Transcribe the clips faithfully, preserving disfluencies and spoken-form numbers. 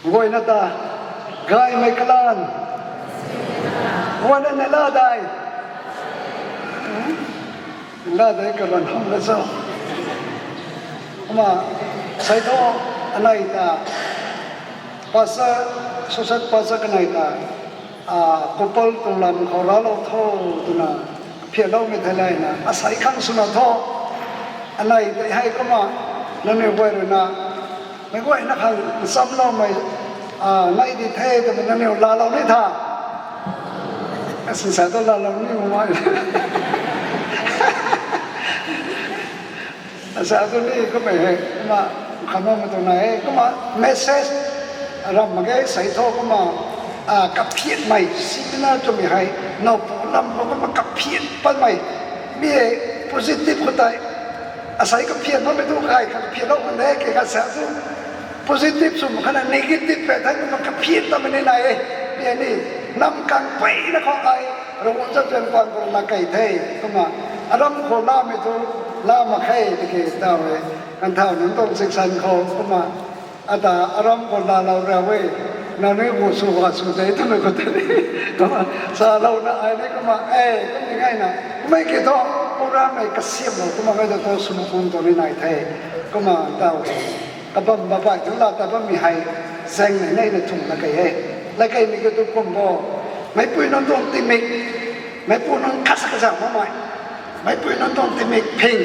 Guayna ta, gaymei kalan. Guayna neihla dai. Neihla dai kalan hamh la cho. Kumna, sei thu, anei ta, pastor, associate pastor kanei ta, couple tuang lam khou raclou tho twna, phianloumei thei layna, asei khang swna tho. Anei tei hei kumna, nangniw guay ruina, meic guayna khang nchamloumei, nai di the twmei nangniw laalou ni tha. Asin sa tu laalou ni mei. Asa tu ni kummei hei, kumna, khanmei tuang nai e, kumna, message, ram mak ge sei thu kumna, kaphianmei, similar twmei hei, nowpu lam khou kumna kaphian patmei, mi hei, positive khou tei, asei kaphian bammei tu kai kha kaphianlou kan de, ke kasa tu, positive sw mak khana negative pe thei kumna kaphian tamei ni nai e, mi hei ni, nam kang peyna khou ai, Ravguangc chapang pan khou la kei the, kumna, aram khou lamei tu, la mak khe tiki taw e, kan thau nunc tuang section khou, kumna, ata aram khou laalou ra e, nangniw gu sw ga sw de twmei khou tei, kumna, salouna ai ni kumna, e, kumna gayna, kummei ki thu, program hei kasiamlou, kumna gay ta thu swmei kum tuang ni nai the, kumna, taw e. Kabam babai tu laa ta bammei hei, zaeng nei nei na thumh la kei e. La keimei ki tu kum bo, meicpui nunc tuang tingmik, meicpui nunc khat sa kazauh makmei, meicpui nunc tuang tingmik phing,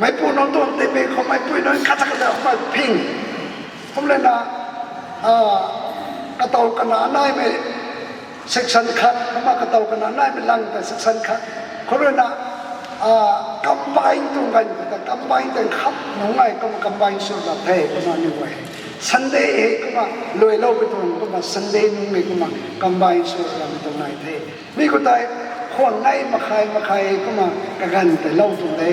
meicpui nunc tuang tingmik khou meicpui nunc khat sa kazauh makmei phing, kum lana, katow kana naimei, section khat, kumna katow kana naimei lang ta section khat. Khou ruina, combine tuang ganv khou ta combine tei kham nunc ngai kumna combine sw lak the kumna aniw guay. Sunday hei kumna luailou pui tuang kumna Sunday nunc hei kumna combine sw lak tuang nai the. Mi khou tei khwang nai makhai makhai kumna kaganv tei lou tuang de.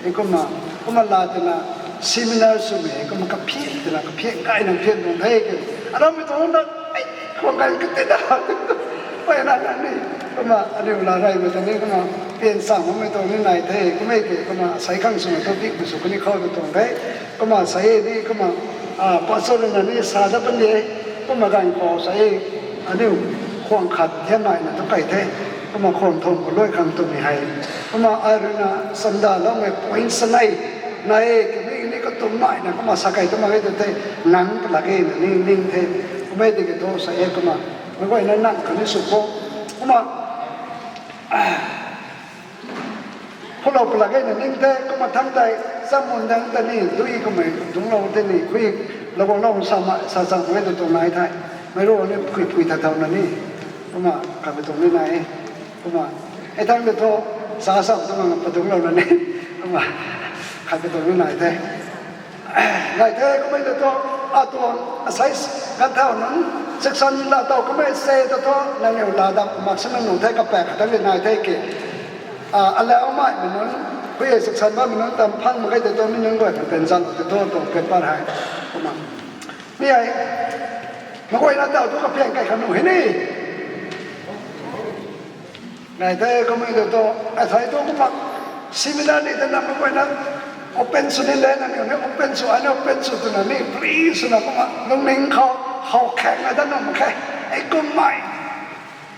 Hei kumna, kumna la twna seminar swmei hei kumna kaphian twna kaphian kaina phian tuang the ke. Arammei tuang na, ei, khwang kai kati da. Peyna na ni. Kumna aniw la reymei ta ni kumna pian chang makmei tuang ni nai the. Kummei ke kumna sei khang swna topic bu sw kani khou tu tuang the. Kumna sei ni kumna, pastor na ni sa dat puni e. Kumna ganv khou sei aniw khwang khat thiannaina tu kai the. Kumna khwang thumh khou luai khang twmei hei. Kumna ai ruina sanda loumei point sanei. Nai e, kami ni katumnaina kumna sa kai twmei hei tu the. Nang pala ke na ning ning the. Kummei tiki thu sei e kumna. Meic guayna nang kani sw khou. Kumna, khulou pala ke na ning the, kumna thangc tei, chamun dang ta ni, dui kummei, dungclou tei ni, khui, lou guanglou sa ma, sa chang e tu tuang nai the. Meic ru ni pui pui ta thau na ni. Kumna, kamei tuang ni nai e. Kumna, hei thangc tei thu, sa sam tu ma padungclou na ni. Kumna, kamei tuang ni nai the. Nai the, kummei ta thu, atuang, asei, kan thau nunc, section la taw kummei se ta thu, nangniw la dap mak sina nunc the kapaek khat ta ni nai the ke. Alaumaimei nunc, khui e section bammei nunc tam phang mak ge tei thu, mi nunc guay kan zan tei thu, tuang paper hei. Kumna, mi hei, meic guayna taw thu kaphian kai kha nu hei ni. Nai the, kummei ta thu, asei thu kumna, seminar ni ta na meic guayna, open sw ni le na ni, open sw, ai ni open sw twna ni, free swna kumna, lungning khou, khou khaeng na dat nuh mak khe, ei kummei.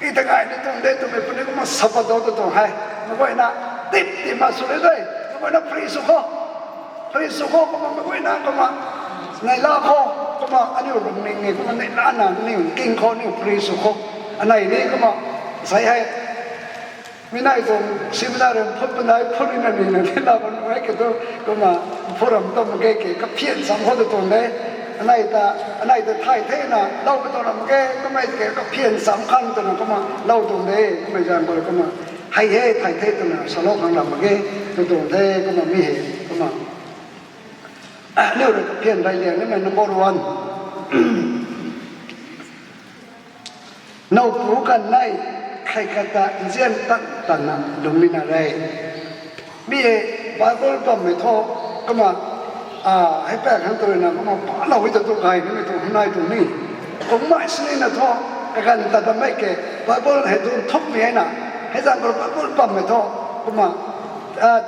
I ta gay ni tuang de twmei puni kumna sapa dou ta tuang hei. Meic guayna, tip ti ma sw le de, meic guayna free sw khou. Free sw khou kumna meic guayna kumna, neihla khou, kumna aniw lungning e, kumna neihlana, aniw king khou, aniw free sw khou. Anei ni kumna, sei hei, mi nai tuang seminar rui phut panai phut rina nina neihla bam e ke tu, kumna, phut ram tam ke ke, kaphian cham khou tu tuang de. Anei ta, anei ta thay thena, lou ka tuang ram ke, kummei ke, kaphian cham khang twna kumna, lou tuang de, kummei zaeng khou kumna. Hei hei, thay the twna, salou khang ram mak ge, tu tuang the, kumna mi hei, kumna. Aniw rui kaphian rey liang nimei number one. Nowpu kan nei, khat khat ta nzian tan tanna lungmina re. Mi hei Bible bammei thu, kumna, hei paeng khang tu ruina kumna palou e ta tu gay nimei tu nai tu ni. Kummei sinina thu, kaganv tat bammei ke, Bible hei tu nthukmei e na, hei zaeng khou Bible bammei thu, kumna,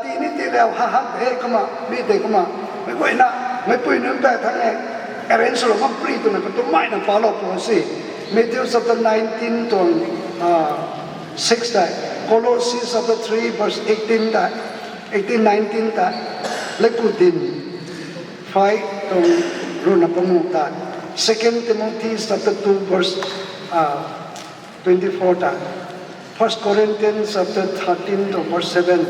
tii ni tii riu ha ha e kumna, mi tei kumna, meic guayna, meicpui nunc ta thang e, arrange sw lou ngam pary twna katummei na palou pu si. Matthew chapter nineteen tuang, ah, six tei, Colossians chapter three verse eighteen tei, eighteen, nineteen tei, Leku Din five tuang ruhna pangu tei, Second Timothy chapter two verse, ah, twenty-four tei, First Corinthians chapter thirteen tuang verse seven,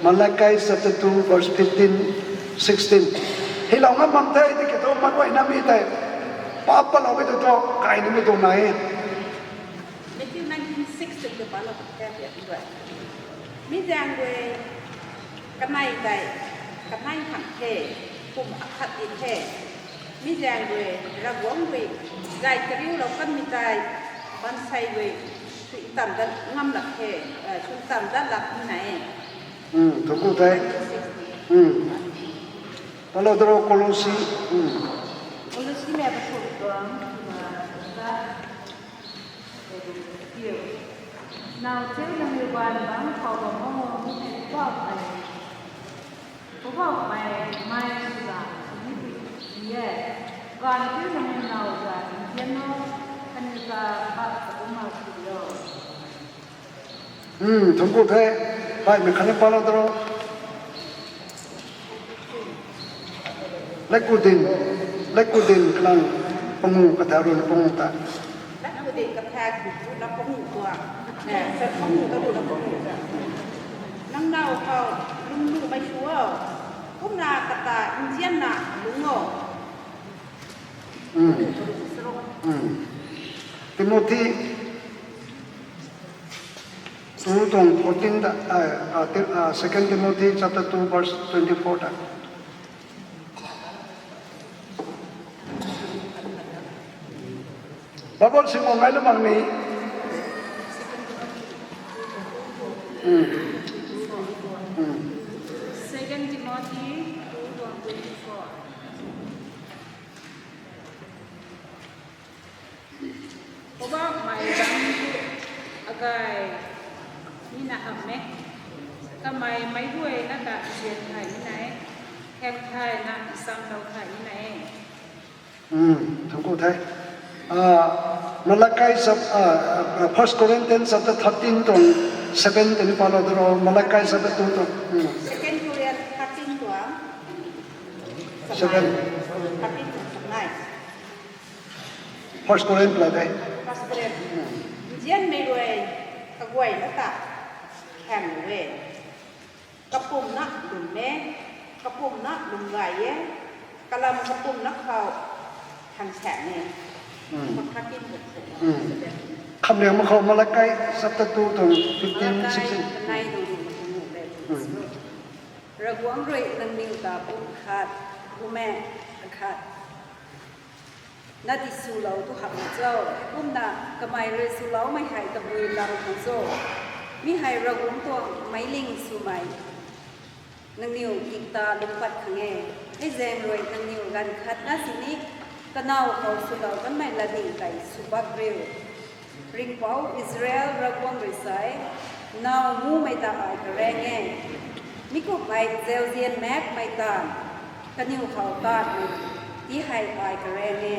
Malachi chapter two verse fifteen, sixteen. Hei lou ngam bam the, tiki thu mak guayna mi tei, pa palou e tu thu, kai ni mi tu nai e. Matthew nineteen six tei tu palou the, tiki thu. Mi zaeng rui, kanei tei, kanei khang the, kum akhat di the. Mi zaeng rui, Ravguangc rui, zay kariulou kanmei tei, maansei rui, sui tam dat ngam lak the, eh, sui tam dat lak ni na e. Hmm, thuanc ku the. Hmm. Palou daro Colossi. Hmm. Colossi mei pathumh tuang, uh, Now, cheu nangniw baan bangc khou bam o, mi hei Poubauhmei, Poubauhmei, mei swna, mi ti, ti e. Ganv cheu nangniw now ta nzian o, kaniw ta bak ta kumna sw o. Hmm, thuanc ku the. Baihmei khatni palou daro. Leku Din, Leku Din kalang pangu kathak ruhna pangu tei. Leku Din kathak ruhna pangu tuang. Eh, sa pangu ta ruhna pangu ta. Nang now khou lwmnuhmei sw o. Kumna kata nzianna lungc o. Hmm. Hmm. Timothy two tuang fourteen ta, ah, ah, Ti-, ah, Second Timothy chapter two verse twenty-four ta. Bible simei ngai lu mak ni. Hmm. Hmm. Second Timothy two twenty-four. Poubauhmei bangc agay nina hamh e. Kamei meic guayna ta nzian thay nina e. Khaeng thayna nsamlou thay nina e. Hmm, thuanc ku the. Ah, Malachi chap-, ah, ah, First Corinthians chapter thirteen tuang seven tei ni palou daro, Malachi chapter two tuang. Hmm. Second Corinthians thirteen tuang. Seven. Thirteen tuang nine. First Corinth la de. First Corinth. Hmm. Nzianmei rui kaguayna ta khang e. Kapumna lwm e, kapumna lwm gay e, kalam kapumna khou khang saeng e. Hmm. Pakhat in buk se. Hmm. Khamliang mak khou Malachi chapter two tuang fifteen, Malachi sixteen. Kanei tuang ruh tuang ruh le. Hmm. Ravguangc rui nangniw ta bum khat, bumei khat na tiswlou tu hamh cho. Kumna kamei rui swloumei hei tabui lam khang cho. Mi hei Ravguangc tuang meic ling swmei. Nangniw kikta lungpat khang e. Hei zaeng rui nangniw ganv khat na sini kanow khou swlou kanmei latding tei sw bak riu. Ringhpouc Israel Ravguangc rui sa e, now mumei ta ai karaeng e. Mi kumhmei zauzian maekmei taanv, kaniw khou taanv ti hei ai karaeng e.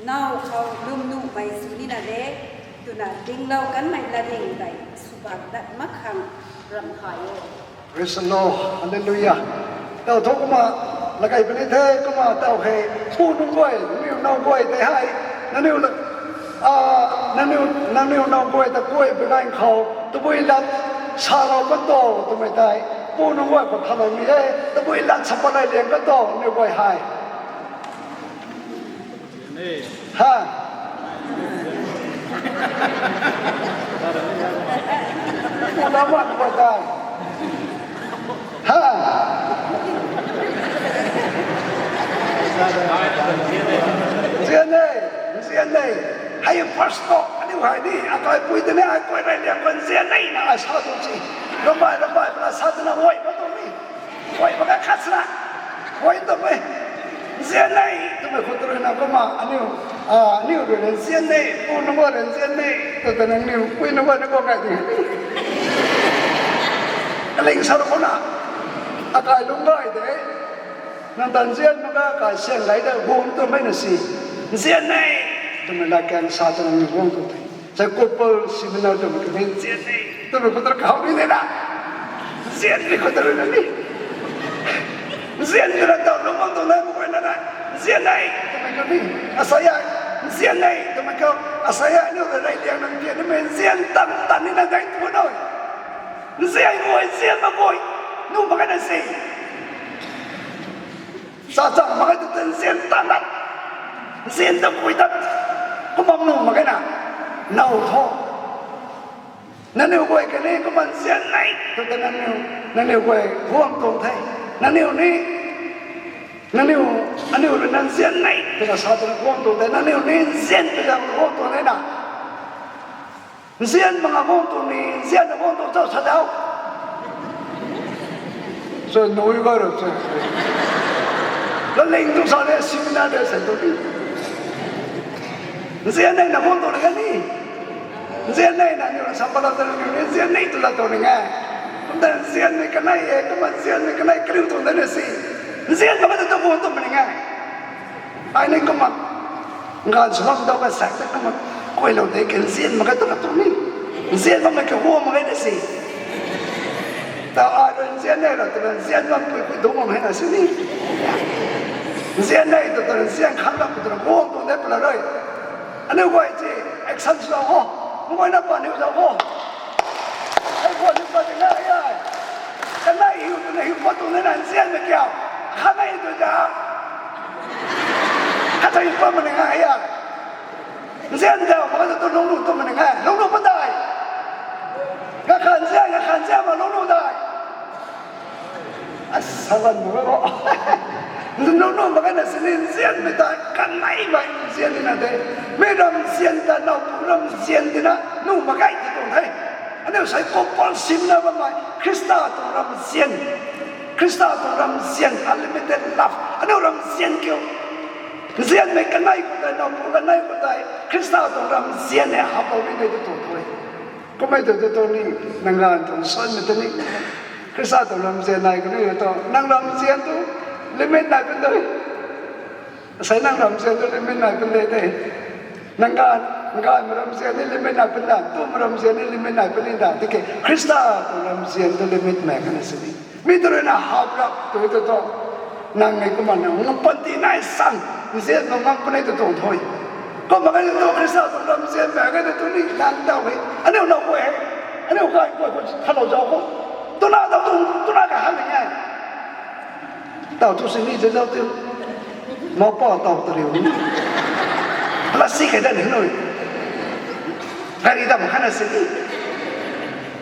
Now khou lwmnuhmei sw nina de, twna dinglou kanmei latding tei sw bak dat mak khang ramh khay o. Praise the Lord. Hallelujah. Tau thu kumna, lakai puni the, kumna tau hei, pu nunc guay, nangniw now guay tei hei, nangniw la, ah, nangniw, nangniw now guay ta guay pui ganv khou, tabui lat, salou kan to, twmei tei, pu nunc guay khou thalou ni e, tabui lat sa pat lai liang kan to, nangniw guay hei. Ha? Pu na mak khou tei. Ha? Nzian e, nzian e. Hei first talk, aniu hei ni, akai pui tei ni, ai kuay rey liang khou nzian e na, ai sa tu si. Rambai, rambai, pala sa tu na, oi, pa tu ni. Oi, pa ka khat sa na. Oi, tu mei. Nzian e, twmei khou tu rui na kumna, aniu, ah, aniu rui na nzian e, pu nunc guay rui nzian e, tu ta nangniw, pui nunc guay na guang kai di. Kaling sa tu kumna, akai lung gay de. Nang ta nzian mak ge, kai siang lai da guang twmei na si. Nzian e twmei lat kaeng sa ta nang guang tu the. Sai couple seminar twmei kami nzian e twmei khou ta kau ni de na. Nzian ni khou ta rui na ni. Nzian ni na tau lungmang tu nai mak guay na na. Nzian e twmei kami. Asaya. Nzian e twmei kau. Asaya ni rui rey liang nang tian ni mei nzian tan tan ni na dai tu nai. Nzian guay, nzian mak guay. Nu mak ge na si. Sa chang mak ge tu ta nzian tan dat. Nzian ta guay dat. Kumna nu mak ge na. Now tho. Nangniw guay kani kumna nzian nei tu ta nangniw, nangniw guay guang tuang the. Nangniw ni, nangniw, aniu rui na nzian nei twna sa twna guang tuang the. Nangniw ni nzian twna guang tuang the na. Nzian mak nga guang tuang ni, nzian na guang tuang chau sa dau. So nui ga ru chu. Laling tu sa le seminar de sa tu ni. Nzian nei na guang tuang ni. Nzian nei na niu sa pala ta ni nzian nei tu la tuang ni nge. Kumna nzian nei kanei e, kumna nzian nei kanei kariu tuang de na si. Nzian mak ge tu guang tuang ni nge. Ai ni kumna nganv sw bam dau ka sak ta kumna kuailou de ke nzian mak ge tu la tuang ni. Nzian bammei kaguang mak ge na si. Ta ai rui nzian nei ra twna nzian bampui pui dungc bam hei na si ni. Nzian nei tu twna nzian khan bam twna guang tuang de pala rui. Aniu guay ti action sw zau kho. Mguayna paniw zau kho. Hei guan ni pa ti na ai. Kanei hiu twna hiu pa tuang de na nzianmei kiu. Khanei tu za. Khatei pa mani ngai a. Nzian zau mak ge tu lungc lu tu mani ngai. Lungc lu pa dai. Kakhan nzian, kakhan nzian ma lungc lu dai. Asalan mak ge. Lungc lu mak ge na sini nzianmei ta kanei mei nzian di na de. Mi ram nzian ta now pu ram nzian di na nu mak ge ti tuang the. Aniu sai couple seminar bammei Khrista tuang ram nzian. Khrista tuang ram nzian, unlimited love. Aniu ram nzian kiu. Nzianmei kanei khou tei, now pu kanei khou tei Khrista tuang ram nzian e hap bau ni nei tu tuang the. Kummei tu tu tu ni, nang ganv tuang suanmei tu ni. Khrista tuang ram nzian nai kaniw tu, nang ram nzian tu limit nai pun de. Asei nang ram nzian tu limit nai pun de de. Nang ganv, nang ganvmei ram nzian ni limit nai pun da, tumei ram nzian ni limit nai pun ni da. Tiki Khrista tuang ram nzian tu limit mei kana sini. Mi tu rui na hap rap tu tu tu. Nang e kumna nang panty nai san nzian bam ngam puni tu tuang tho. Kumna kaniw tu Khrista tuang ram nzian mei kaniw tu ni nang tau e. Aniu now guay e. Aniu kai guay khou thalou zau khou. Tuna tau tu, tuna ka han ni e. Tau tu sini zau zau tu. Mapa tau ta riu ni. Hala si kai dan ni nui. Gari dam khat na sini.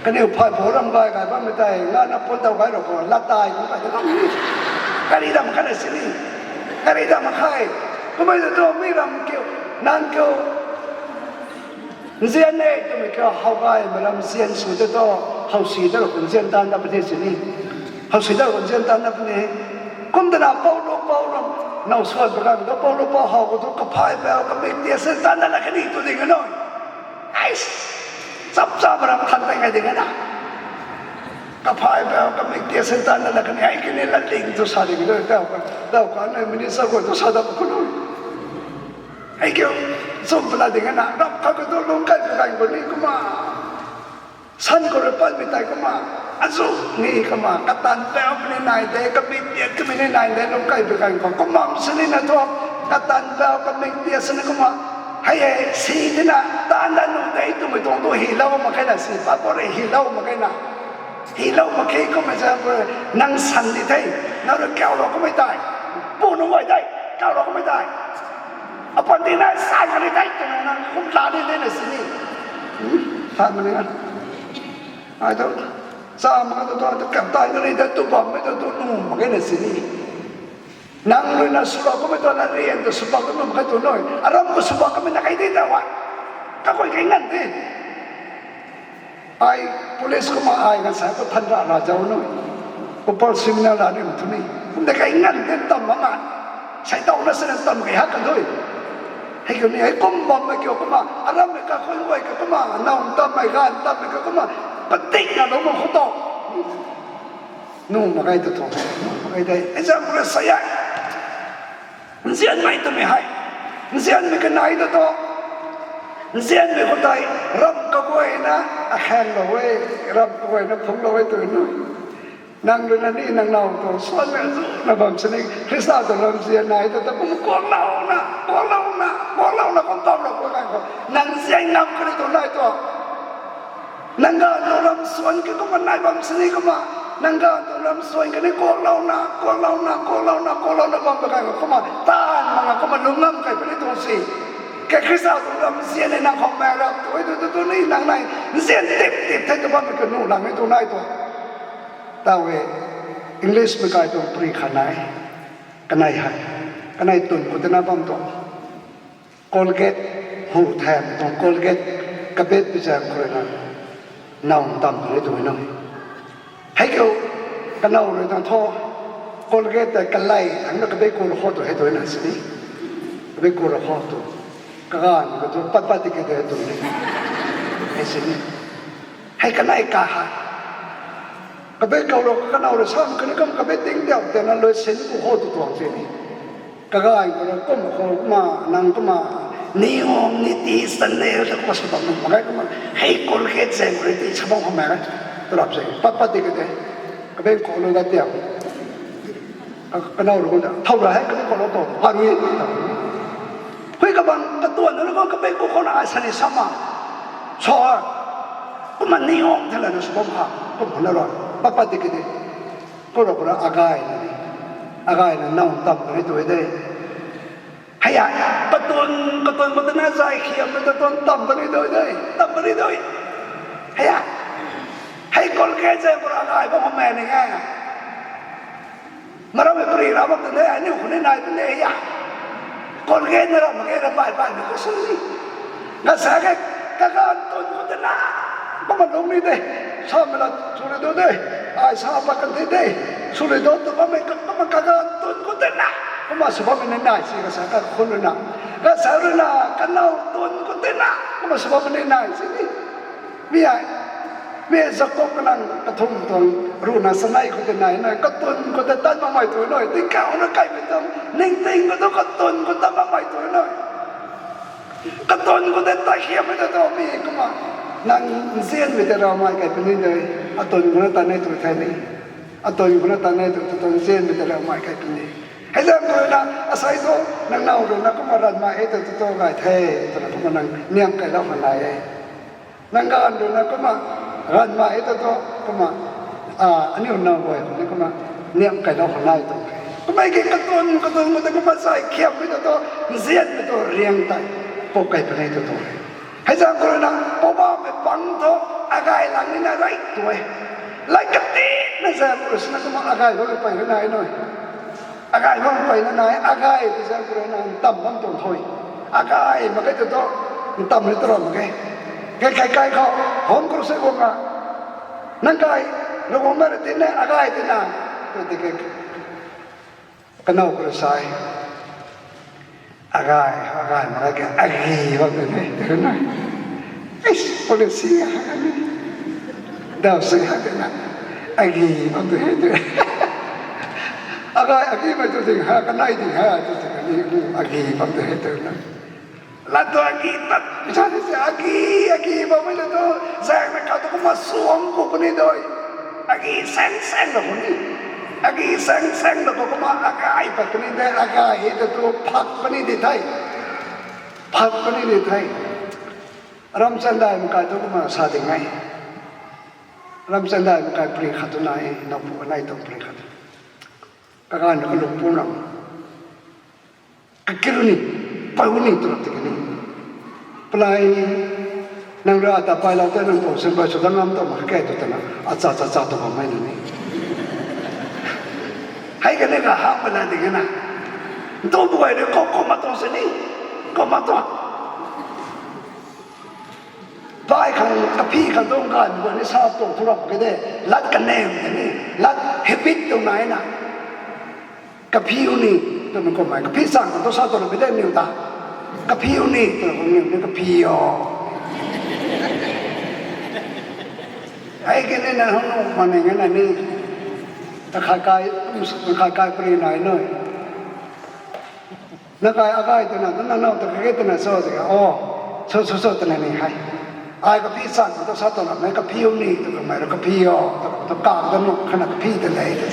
Kaniw phay phu ram gay gay bammei tei, ngana pun tau gay rou khou, lat tai kum kai ta bam ni. Gari dam khat na sini. Gari dam khat. Kummei tu tu mi ram kiu, nang kiu. Nzian e twmei kiu how gaymei ram nzian sw te tu, how si ta rou khou nzian tan dat puni sini. How si ta rou khou nzian tan dat puni. Kum tana pou lu pou ram, now suan pa kan tu pou lu pou how khou tu kaphay pau kamik tia sin tan dat la kani tu ding a nui. Ais, chap chap ram than tei ngai ding na. Kaphay pau kamik tia sin tan dat la kani ai kani la ding tu sa ding tu tau ka, tau ka na minister khou tu sa dat pa khou nui. Hei kiu, sum pala ding na, rap khat khou tu lung kai pu kai khou ni kumna. San khou rui patmei tei kumna. Azu ni kumna, katan pau puni nai de, kabit tiat kami ni nai de, lung kai pu kai khou. Kumna sini na thu, katan pau kamik tiat sini kumna. Hei e, si tina, tan dat nu de, twmei tuang tu hilou mak khe na, si pa pori hilou mak khe na. Hilou mak khe kummei za, nang san di the, nang rui kaulou kummei tei, pu nunc guay tei, kaulou kummei tei. Apanty nai sai kani tei, twna nang kum la di de na sini. Tha mani a. Ai tu, sa mak tu tu, tu kap tai kani tei, tu bammei tu, tu nu mak khe na sini. Nang rui na swlou kummei tu, na rian tu swbak tu nu mak khe tu nui. Aram khou swbak kamei na kai di ta wa. Kakhou kai ngan di. Ai police kumna ai ngan sa khou than ra ra zau nui. Couple seminar la ni tu ni. Kum de kai ngan di tam mak ngan. Sai tau na sini tam kai hak kan thui. Hei kiu ni, hei kum bammei kiu kumna, arammei kakhou guay ka kumna, now tammei ganv tammei ka kumna, padik na lou mak khou tu. Nu mak khe tu tu, nu mak khe tei. Example sa ya. Nzianmei twmei hei, nzianmei kanei ta tu, nzianmei khou tei, ram kaguayna akhaenglou e, ram kaguayna phunglou e tw nu. Nang rui na ni nang now tu suanmei zu na bam sini Khrista tuang ramzian nai ta ta kum kuanglouna, kuanglouna, kuanglouna kum bamlou pu nang khou nang nzian ngam kani tu nai tu. Nang ganv tuang ram suan ki kumna nai bam sini kumna, nang ganv tuang ram suan kani kuanglouna, kuanglouna, kuanglouna, kuanglouna bam ta kai khou kumna taanv mak nga kumna lungc ngam kai puni tuang si. Kei Khrista tuang ramzian e nang khou mei rap tu e tu tu tu ni nang nai nzian tip tip the tu bammei kanu lang e tu nai tu. Taw e, English mei kai tuang pri khat nai, kanei hei, kanei tun khou tana bam tuang Colgate, hu thaymei tuang Colgate, kabet pi zaeng khou rui na, now ntam khou ni tu na. Hei kiu, kanow rui na thu, Colgate tei kalei thangc na kabet ku ra khou tu hei tu na sini. Kabet ku ra khou tu. Kaganv khou tu pat pat tiki de tu ni. Hei sini. Hei kanei ka ha. Kabet khou rui kanow rui sam kani kum kabet ting diau tei na lui sin ku khou tu tuang sini. Kaganv khou rui kum khou kumna, nang kumna, niyom, niti, standard ta kumna sa bam mak ge kumna, hei Colgate zaeng khou rui ti sa bam khou mei, tarap zaeng, pat pat tiki de. Kabet khou lui dat diau. Kanow rui kumna, thow ra hei kabet khou lou tu, arui, ta. Hui kabang katuan na kum kabet ku khou na ai sani sama. Sa, kumna niyom thei lana sa bam kha, kum khou na rui, pat pat tiki de. Khou rui khou rui agayna ni, agayna now ntam kani tu de. Hei a, katun, katun khou tana zay khiam na katun ntam kani tu de, ntam kani tu. Hei a, hei Colgate zaeng khou rui agay bam khou mei ni e. Marammei pri ra bam tu de, aniu khou ni nai tu de hei a. Colgate na ra mak ge ra bai bai na khou sw ni. Nga sa ke, kaganv tun khou tana, kumna lung ni de, samei la sw rui tu de, ai sa pat kan the de, sw rui tu tu bammei ka, kumna kaganv tun khou tana, kumna sw bammei ni nai si ka sa ka khun rui na, ka sa rui na, kanow tun khou tana, kumna sw bammei ni nai si ni. Mi ai, mi Jakob kanang kathumh tuang ruhna sanei khou tei nai na, katun khou tei tat makmei tu nui, tingkauh na kaimei tuang ningting khou tu katun khou tat makmei tu nui. Katun khou tei tat khiammei ta tu mi kumna, nang nzianmei tei ramei kai puni de, atun khou na tat ni tu the ni. Atun khou na tat ni tu, tu nzianmei tei ramei kai puni. Hei zaeng khou rui na, asei thu, nang now rui na kumna ranvmei e tu tu tu gay the, twna kumna nang niam kailou khang nai e. Nang ganv rui na kumna, ranvmei e tu tu, kumna, aniu now guay khou ni kumna, niam kailou khang nai tu. Kummei ki katun, katun khou tei kumna zay khiammei tu tu, nzianmei tu riang tei, pou kai puni tu tu. Hei zaeng khou rui na, Poubauhmei pang thu, agay lang ni na rey tu e. Lay katina zaeng khou rui sina kumna agay bammei pey rui nai nui. Agay bammei pey na nai, agay ti zaeng khou rui na ntam bam tuang thu. Agay mak ge tu tu, ntam ni tu ra mak ge. Kei kai kai khou, home crusade guang a. Nang kai, Ravguangc mei rui tina, agay tina. Tu tiki, kanow khou rui sa e. Agay, agay mak ge, agi bam tu e, tu na. Eish, policy ha ni. Daw si ha tu na. Agi bam tu e, tu. Agay, agi bam tu ding ha, kanei ding ha, tu tu kani, agi bam tu e, tu na. Lat tu agi tat, sa ni se agi, agi bammei la tu, zaeng na kha tu kumna suang khou puni dui. Agi saeng saeng la khou ni. Agi saeng saeng la khou kumna agay pat puni de, agay e tu tu phak puni di the. Phak puni di the. Ramchandaimei kai tu kumna sa ding e. Ramchandaimei kai pri khat tu nai, nowpu kanei tuang pri khat. Kaganv na kalung pu ram. Kakir ni, pau ni, twna tiki ni. Palai, nang rui ata pailou tei nang tuang symbai sw dang ngam tuang mak khe tu twna, acha cha cha tu bammei na ni. Hei kani kahak pala ding na. Ntu bu gay rui kou kumna tuang sini. Kumna tuang. Bai khang, kaphi khang tuang ganv guay ni sa tuang thu ram khe de. Lat kanem ni, lat habit tuang nai na. Kaphiu ni, twmei kummei, kaphi chang khang tu sa tuang ram khe de niw ta. Kaphiu ni, twna kum niw ni kaphi o. Hei kani na hung nuh ma ning e na ni. Takhat kai, takhat kai pri nai nui. Na kai akai twna, na nang nau ta kage twna cho zika, o, so, so, so, twna ni hei. Ai kaphi san, to sa to na, mei kaphi u ni, tw kamei ra kaphi o, tw ka, tw ka, tw nu, khana kaphi ta lei, tw.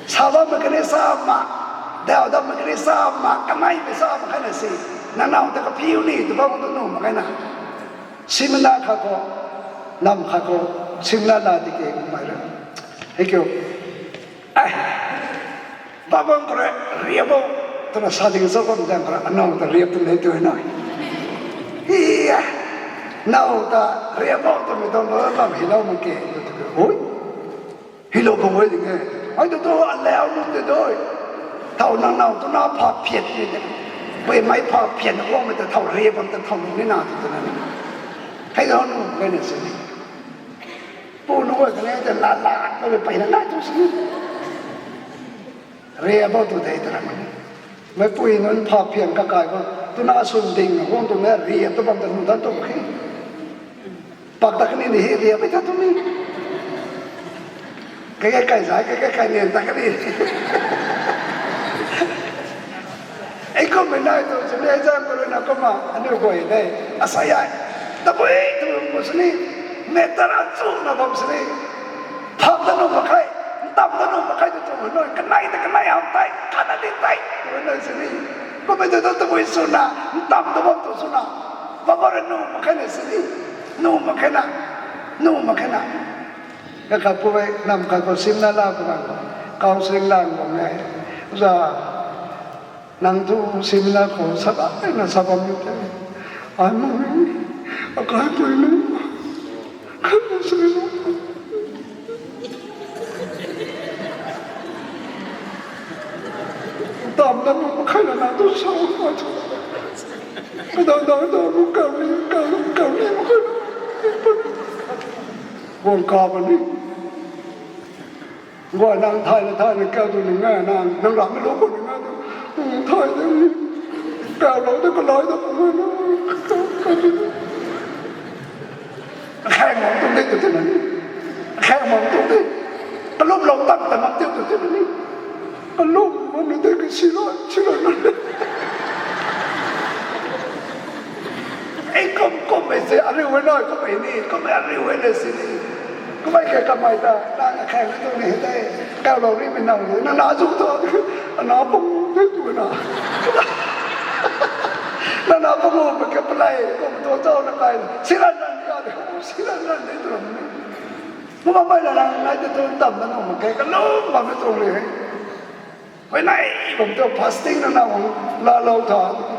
Sa bam ma kani sa ma, dau dam ma kani sa ma, kamei mei sa ma khana si. Nang nau ta kaphi u ni, tw bam tw nu ma kani. Simna kha khou, nam kha khou, simna la di ke, mei ra. Hei kiu. Ai, babang kore, riabo, twna sa ding sa bam zang kore, anau ta riap tu nei tu na. Iya, nau ta riabo twmei tuang lo bam hi lo mak ke, tu tu ke, oi. Hi lo bam oi ding e. Ai tu tu, alau nu te doi. Thau nang nau tu na pha phiat ni de. Pui mei pha phiat na guang mei ta thau riap bam ta thau nu ni na tu tu na. Hei lo nu, hei na si ni. Pu nu guay kane ta la la, ko le pai na nai tu si. Ria bau tu dei ta ram. Mei pui nunc pha phian kakai bam. Tuna swn ding na guang tu na ria tu bam ta nu dan tu khe. Pak ta kani ni hei ria bai ta tu ni. Kai kai kai zai, kai kai kai nian ta kani. Ei kum mei nai tu, sini ei zam kuru na kumna, aniu guay de, asai ai. Tabui tu kum sini, meter a chu na bam sini. Pham ta nu mak khe, ntam ta nu mak khe tu tu, nui kanei ta kanei ham tei, kana di tei, tu nui sini. Kum mei tu tu tabui sw na, ntam ta bam tu sw na. Baba ra nu mak khe na sini, nu mak khe na, nu mak khe na. Ka khat pu e, nam khat pu simna la pu bam, counselling la bam e. Za, nang tu simna khou sa bam e, na sa bam ni te. Ai mu ni, akai pu ni, khat na sa ni. Tam na mu khat na nang tu sa ma tu. Ka dang dang dang mu kau ni, kau ni, kau ni mu khat na. Guang ka bam ni. Guay nang thay na thay na kau tu ni ngai nang, nang ram mi lo ko ni ngai tu. Nang thay de ni. Kau lo de kalai de ko ngai na. Kau, kau tu. Akhang mang tu de tu tu na ni. Akhang mang tu de. Kalum lo tak ta mak tiu tu tu na ni. Kalum mang ni de ki si lo, si lo na ni. Ei kum, kum mei se, ariu e nai, kum mei ni, kum mei ariu e le si ni. Kum mei ke kamei ta, na, na khang tu ni hei tei, kau lo ri mei nau ni, na, na zu tu, na pung ni tu na. Na, na pung mei ke palei, kum tu tu na kai, si ran ran ni, a, si ran ran ni tu ram ni. Kum mei la lang nai tu tu tam na nung mei ke, kalum bam ni tu ni hei. Huay nai bam tu fasting na na wang la lou tha.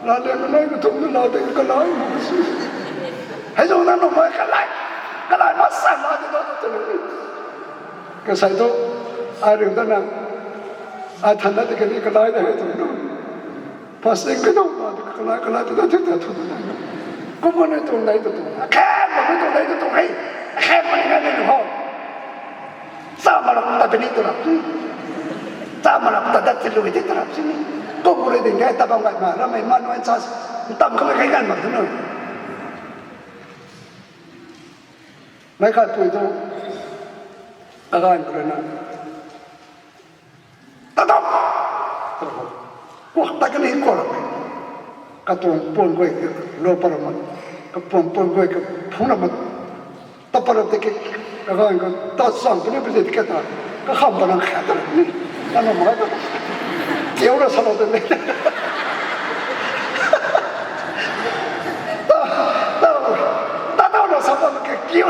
La le na nai ka thum na la te ka lai ma si. Hei zung na nung mei ka lai. Ka lai ma sa ma te do tu tu ni. Ka sai tu, ai ring ta na. Ai than na te ka ni ka lai de hei tu na. Fasting ka dau na te ka lai, ka lai te da te ta tu na. Kum mei tu nai tu tu. Akhang mei tu nai tu tu hei. Akhang mei nai ni ho. Sa ma ram ta bini tu ram. Sa ma ram ta dat ti lui ti tu ram sini. Ko buri ding kai ta bam gai ma, ram mei ma nuan sa, tam kha mei kai gan ma tu nu. Mei khat pui tu, agan kru na. Ta dam! Kuak ta kani kuak. Katuang puan guay ka lo para mat. Katuang puan guay ka phung na mat. Ta para te ke, ka gan ka ta sang puni puni te ke ta. Ka kham pa nang khat ta ni. Ka na ma ta. Kiu na sa lo te ni. Ta, ta, ta, ta na sa pa ke kiu.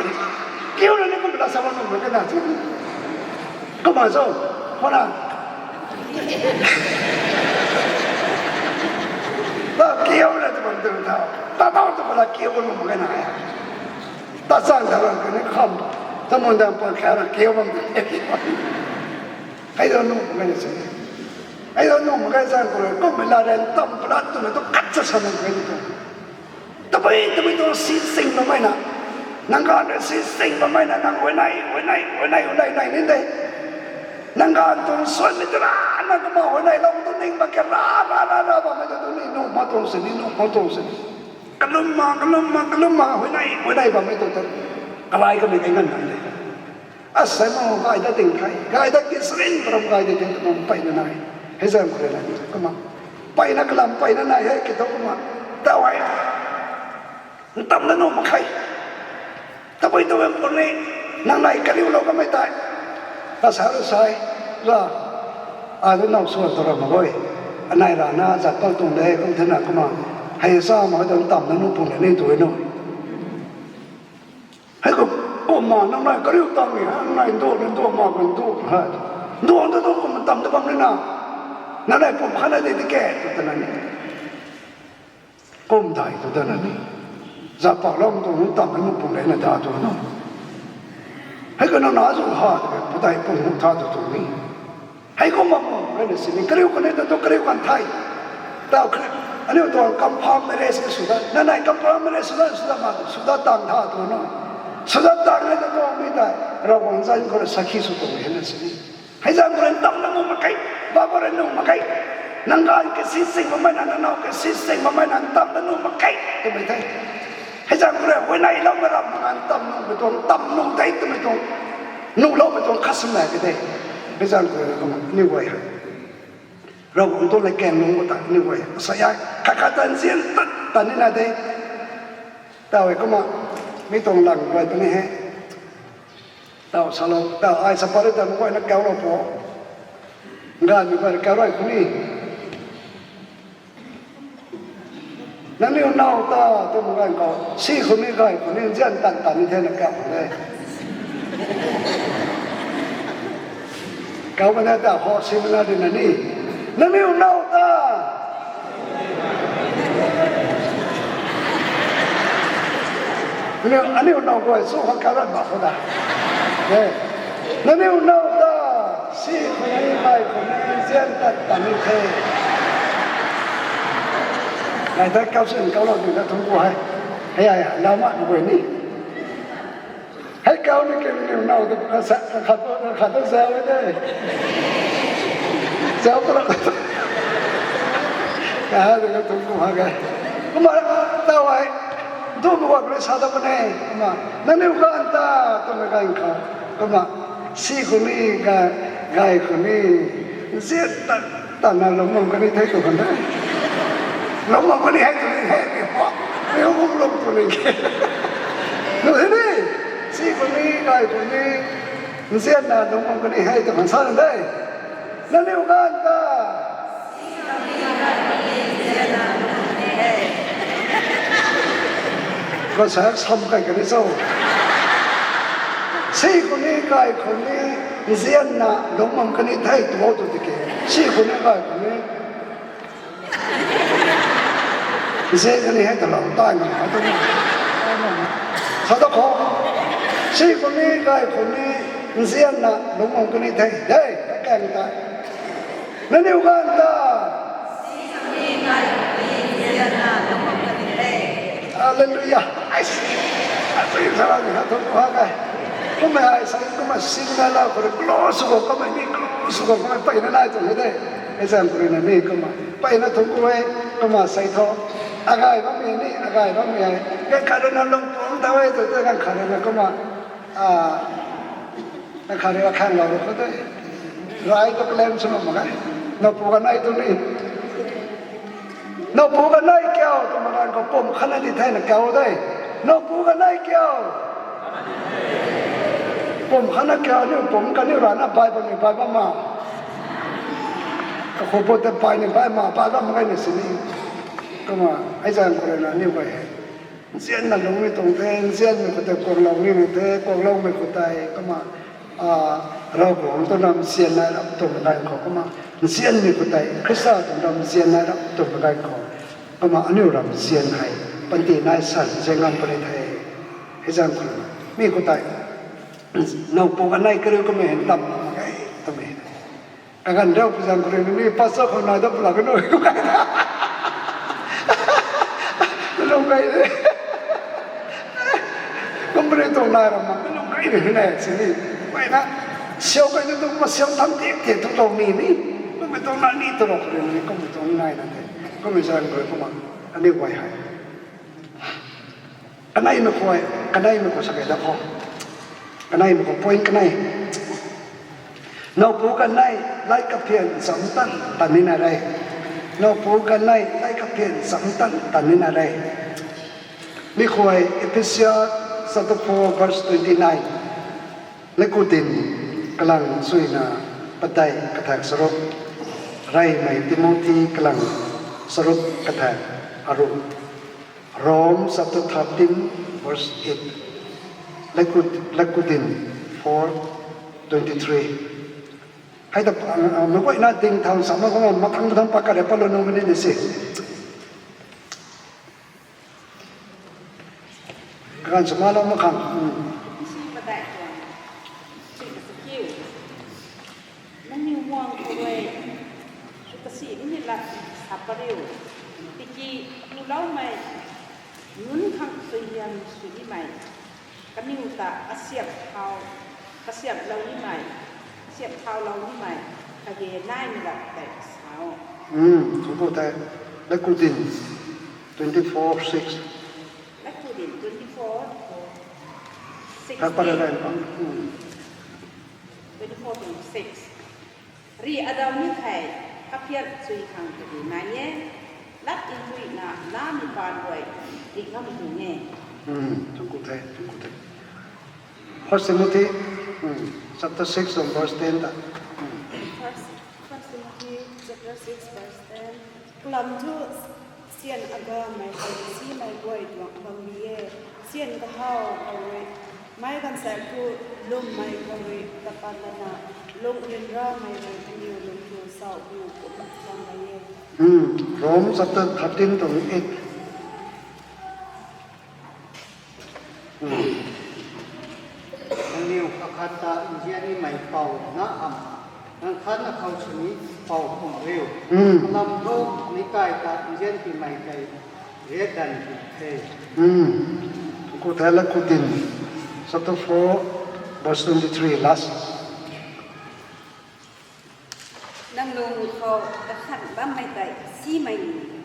Kiu na ni kum na sa pa nang ke na. Kumna cho, khou na. Ta kiu na tu bam tu tha. Ta tau tu pala kiu bam bam na ya. Ta sang ta bam kani kham. Ta mun dang pan kha na kiu bam. Hei do nu mak khe na si. Hei do nu mak khe sang ko. Kum mei la ren tam pala tu na tu kat sa sa na khe tu. Tabui, tabui tuang si sing bam mei na. Nang ganv rui si sing bam mei na, nang huayney, huayney, huayney, huayney, nai ni de. Nang ganv tuang suan mei tu ra, nang kumna huayney lou tu ning bam ke ra, ra, ra, ra, bam mei tu tu ni, nu ma tuang si ni, nu ma tuang si ni. Kalum ma, kalum ma, kalum ma, huayney, huayney bam mei tu tu. Kalai kamei kai ngan nai de. Asei ma gay dat ting thei, gay dat ki srin param gay dat ting tu nang pey na nai. Hei zam khou rui na ni kumna, mpeyna kalam mpeyna nai hei kiu thu kumna, tau hei, ntamna nuh mak khe. Tabui tu bam puni, nang nai kariulou kamei tei, kasa ru sai, ra, ai tu now swan tu ra mak e. Anei rana zat pau tuang de kum thena kumna, hei sa mak tu ntamna nuh pung le ni tu nu. Hei kum, kumna nang nai kariu tang ni, nang nai nduak ni nduak ma kan nduak hei. Nduak tu tu kumna tam ta bam ni na. Nang nai pum khat na de ti ke, tu ta na ni. Kum dai tu ta na ni. Zat paklou tu nu tam nu pum le na da tu nu. Hei ka nang na zu ha, tu ke, pu dai pum nu tha tu tu ni. Hei kum bam kum, hei na sini, kariu kan e ta tu kariu kan the. Tau kre, aniu tuang confirm marriage ni sw dat, nang nai confirm marriage sw dat, sw dat ma, sw dat tang tha tu nu. Sw dat tang e ta tuang mi tei, Ravguangc zanc khou rui sakhi sw tuang e na sini. Hei zam khou rui ntamna nuh mak khe, Bible rui nuh mak khe. Nang ganv kasi sing bammei na, nang now kasi sing bammei na, ntamna nuh mak khe, twmei the. Hei zam khou rui, huayneyloumei ram mak na ntam nuh mei tuang, ntam nuh de twmei tuang, nuhloumei tuang khat swmei ka de. Hei zam khou rui na kumna, aniu guay hei. Ravguangc tuang latkaeng lungc khou ta, aniu guay. Sa ya, khat khat ta nzian tat, tat ni na de. Tau e kumna, mi tuang lang guay puni he. Tau salou, tau ai sa pary ta mak guayna kaulou pu. Gaymei guayna kau rui puni. Nangniw now ta, twmei ganv khou, si khou ni gay khou ni nzian tan tan ni the na kau khou de. Kau mana ta ho si mana di na ni. Nangniw now ta. Aniu, aniu now guay chu khang kalat mak khou da. Nangniw now ta, si khou ni gay khou ni nzian tat tan ni the. Nai ta kau sin kaulou ding na thungc ku hei. Hei ai, lau mak guay ni. Hei kau ni ke nangniw now ta, khat tu zau e de. Zau tu ra. Kaha de ka thungc ku ha ke. Kumna, tau ai. Dumei guay khou rui sa dat puni, kumna, nangniw ganv ta, twmei ganv khou, kumna, si khou ni, gay, gay khou ni, nzian tan, tanna lungc bam kan ni the tw kan de. Lungc bam kan ni hei tw ni hei ni ho. Ni hum lung tw ni ke. Nu hei ni, si khou ni, gay khou ni, nzianna lungc bam kan ni hei tw kan sa kan de. Nangniw ganv ta. Kasa sam kai kan ni cho. Si khou ni, gay khou ni, nzianna lungc bam kan ni the tw o tw tiki. Si khou ni, gay khou ni, nzian kan ni hei ta lou tai na tu. Sa ta khou. Si khou ni, gay khou ni, nzianna lungc bam kan ni the. Hei, kaeng ta. Nangniw ganv ta. Hallelujah. Ai, ai, sa la ni ha thu ha kai. Kumna ai sa kumna signal la khou rui close khou, kumna ni close khou, kumna mpeyna nai tuang e de. Hei zam khou rui na ni kumna mpeyna thungc ku e, kumna sei thu. Agay bammei ni, agay bammei e. Ganv khat rui na lung pung tau e, tu tu ganv khat rui na kumna. Ganv khat rui na khang lou khou tei. Rai tu claim sw mak e. Nowpu kanei tu ni. Nowpu kanei kiu, twmei ganv khou pum khatna di the na kiu de. Nowpu kanei kiu. Pum khatna kiu, aniu pum kaniw rana bai bam ni bai bam ma. Kakhou pu tei bai ni bai ma, bai bam mak ge ni sini. Kumna, hei zam khou rui na aniu guay hei. Nzianna lungcmei tuang the, nzianmei khou tei kuaklou nimei the, kuakloumei khou tei, kumna, Ravguangc tuang ramzian nai rap twmei ganv khou, kumna, nzianmei khou tei, Khrista tuang ramzian nai rap twmei ganv khou, kumna, aniu ramzian hei, panty nai san, zian ngam puni the, hei zam khou, mi khou tei, nowpu kanei kariu kamei hei tam mak ge, twmei. Kaganv rau pu zang khou rui ni, pastor khou nai dat pula kanu, lung kai de. Lung kai de. Kum puni tuang nai ram mak, lung kai de ne, sini. Mpeyna, siau kai tu tu, kumna siau tham tik tik tu tuang ni ni. Kum puni tuang nai ni tu rau khou rui ni, kum puni tuang nai na de. Kum puni zang khou rui kumna, aniu guay hei. Kaneimei khou, kaneimei khou sa kei dat khou. Kaneimei khou point kanei. Nowpu kanei, lay kaphian cham tan tan nina re. Nowpu kanei, lay kaphian cham tan tan nina re. Mi khuay Ephesia chapter four verse twenty nine. Leku din kalang suina padeih kathak saruk. Reymei Timothy kalang saruk kathak aru. Rome chapter thirteen verse eight. Leku, leku din four twenty three. Hei ta, ah, ah, meic guayna ding thang sa ma khang, mathang mathang pa kare pa lo nu mani ni si. Kagan sa ma lo ma khang. Hmm. Nsi padeih tuang. Sui ka sa kiu. Nangniw muang khou rui sw kasi ni ni lat sa pariu. Tiki nuloumei nunc khang suaihiam sw nimei. Kaniw ta kasiap thau, kasiap lou nimei, kasiap thau lou nimei, kage naimei lat tei sa o. Hmm, thuanc ku the. Leku din twenty four six. Leku din twenty four, six. Kha para rai pa. Hmm. Twenty four twenty six. Ri adau ni thei, kaphiat chui khang kadi nai e, lat nchuina, la mi pan rui, ri ngam tuang e. Hmm, thuanc ku the, thuanc ku the. First Timothy, hmm, chapter six and verse ten ta. Hmm. First, First Timothy chapter six verse ten. Kalam thu syan agamei tei simei guay tuang bam bi e. Syan kahau khou rui, meic ganvsaekc thu lwmmei khou rui tapat lana, lung ryanramei rui aniw lung thu sau biu kum bam gay e. Hmm, Rome chapter thirteen tuang eight. Hmm. Nangniw kakhat ta nzian nimei pou na hamh, nang khatna khou sini pou kum riu. Hmm. Kalam thu meic kai ta nzian timei tei riak dan ti the. Hmm. Thuanc ku the. Leku din chapter four, verse twenty three, last. Nang lung khou kakhan bammei tei simei ni,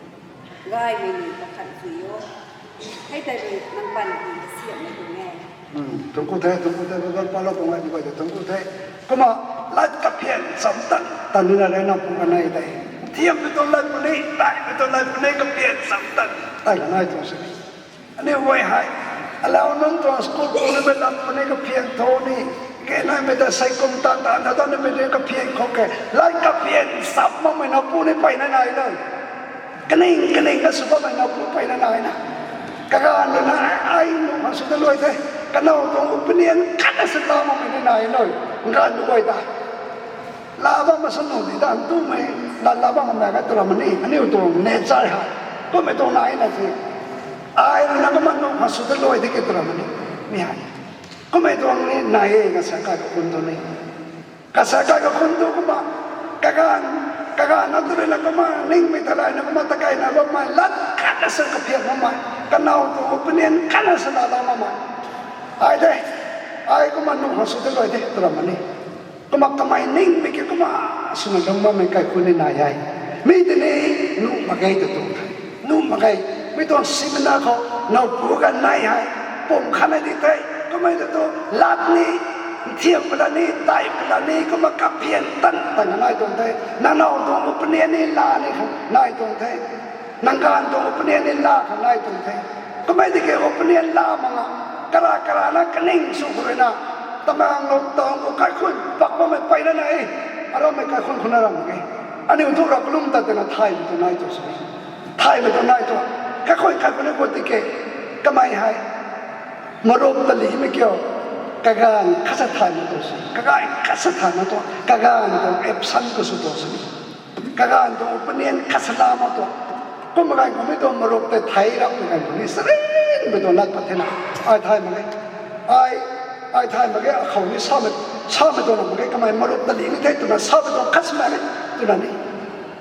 gaymei ni kakhan sui o. Hei tei rui nang pan ti kasiamhmei tuang e. Hmm, thuanc ku the, thuanc ku the, Bible palo pung ai ni guay tei thuanc ku the. Kumna, lat kaphian cham tan tan nina re nowpu kanei tei. Thiammei tuang lat puni, daihmei tuang lat puni, kaphian cham tan tan nai tuang sini. Aniu guay hei, alau nunc tuang school pu nimei lat puni kaphian tho ni, ke naimei ta sei kum tan tan tha ta nimei ni kaphian khou ke, lat kaphian cham makmei nowpu ni peyna nai na. Kaning, kaning na sw bammei nowpu peyna nai na. Kaganv rui na, ai, ai nuh khang sw ta luai the. Kanow tuang opinion khatna sa ta makmei ni nai na. Ganv guay ta. La bam ma sw nuh di ta, tumei, la, la bam ma ka tw ram ni, aniu tuang nature hei. Kummei tuang nai na si. Ai rui na kumna nuh khang sw ta luai di ki tw ram ni. Mi hei. Kummei tuang ni nai e, kasa kai kakhun tu ni. Kasa kai kakhun tu kumna, kaganv, kaganv na tu rui na kumna, ningmei ta lai na kumna, takai na bammei, lat khatna sa kaphian makmei, kanow tuang opinion khatna sa la la makmei. Ai de, ai kumna nuh khang sw ta luai de, tw ram ni. Kumna kamei ningmei ki kumna swna lung bammei kaikhunc ni nai e. Mi tei ni nuh mak ge tw tuang the. Nuh mak ge. Mi tuang seminar khou nowpu kanei hei pum khatna di the. Kummei tei tu lat ni, nthiam pala ni, dai pala ni, kumna kaphian tan tan nai tuang the. Nangniw tuang opinion ni la ni khang nai tuang the. Nang ganv tuang opinion ni la khang nai tuang the. Kummei tiki opinion la mak nga, kara kara na kaning sw khou rui na, Tamenglong tuang khou kaikhunc pak bammei peyna nai e. Aramei kaikhunc khou na ram mak ge. Aniu thu ra kalum ta twna thaymei tuang nai tuang sini. Thaymei tuang nai tuang. Kaikhunc kaikhunc ni khou tiki, kamei hei marup talimei kiu, kaganv khat sa thay mak tuang si, kaganv khat sa thay mak tuang, kaganv tuang absent khou sw tuang sini. Kaganv tuang opinion khat sa la mak tuang. Kumna ganv khou mi tuang marup tei thei rap twmei ganv khou ni sarinmei tuang lat pat thena. Ai thay mak ge. Ai, ai thay mak ge, akhou ni samei, samei tuang mak ge, kamei marup tali ni the twna samei tuang khat sa mak ge, twna ni.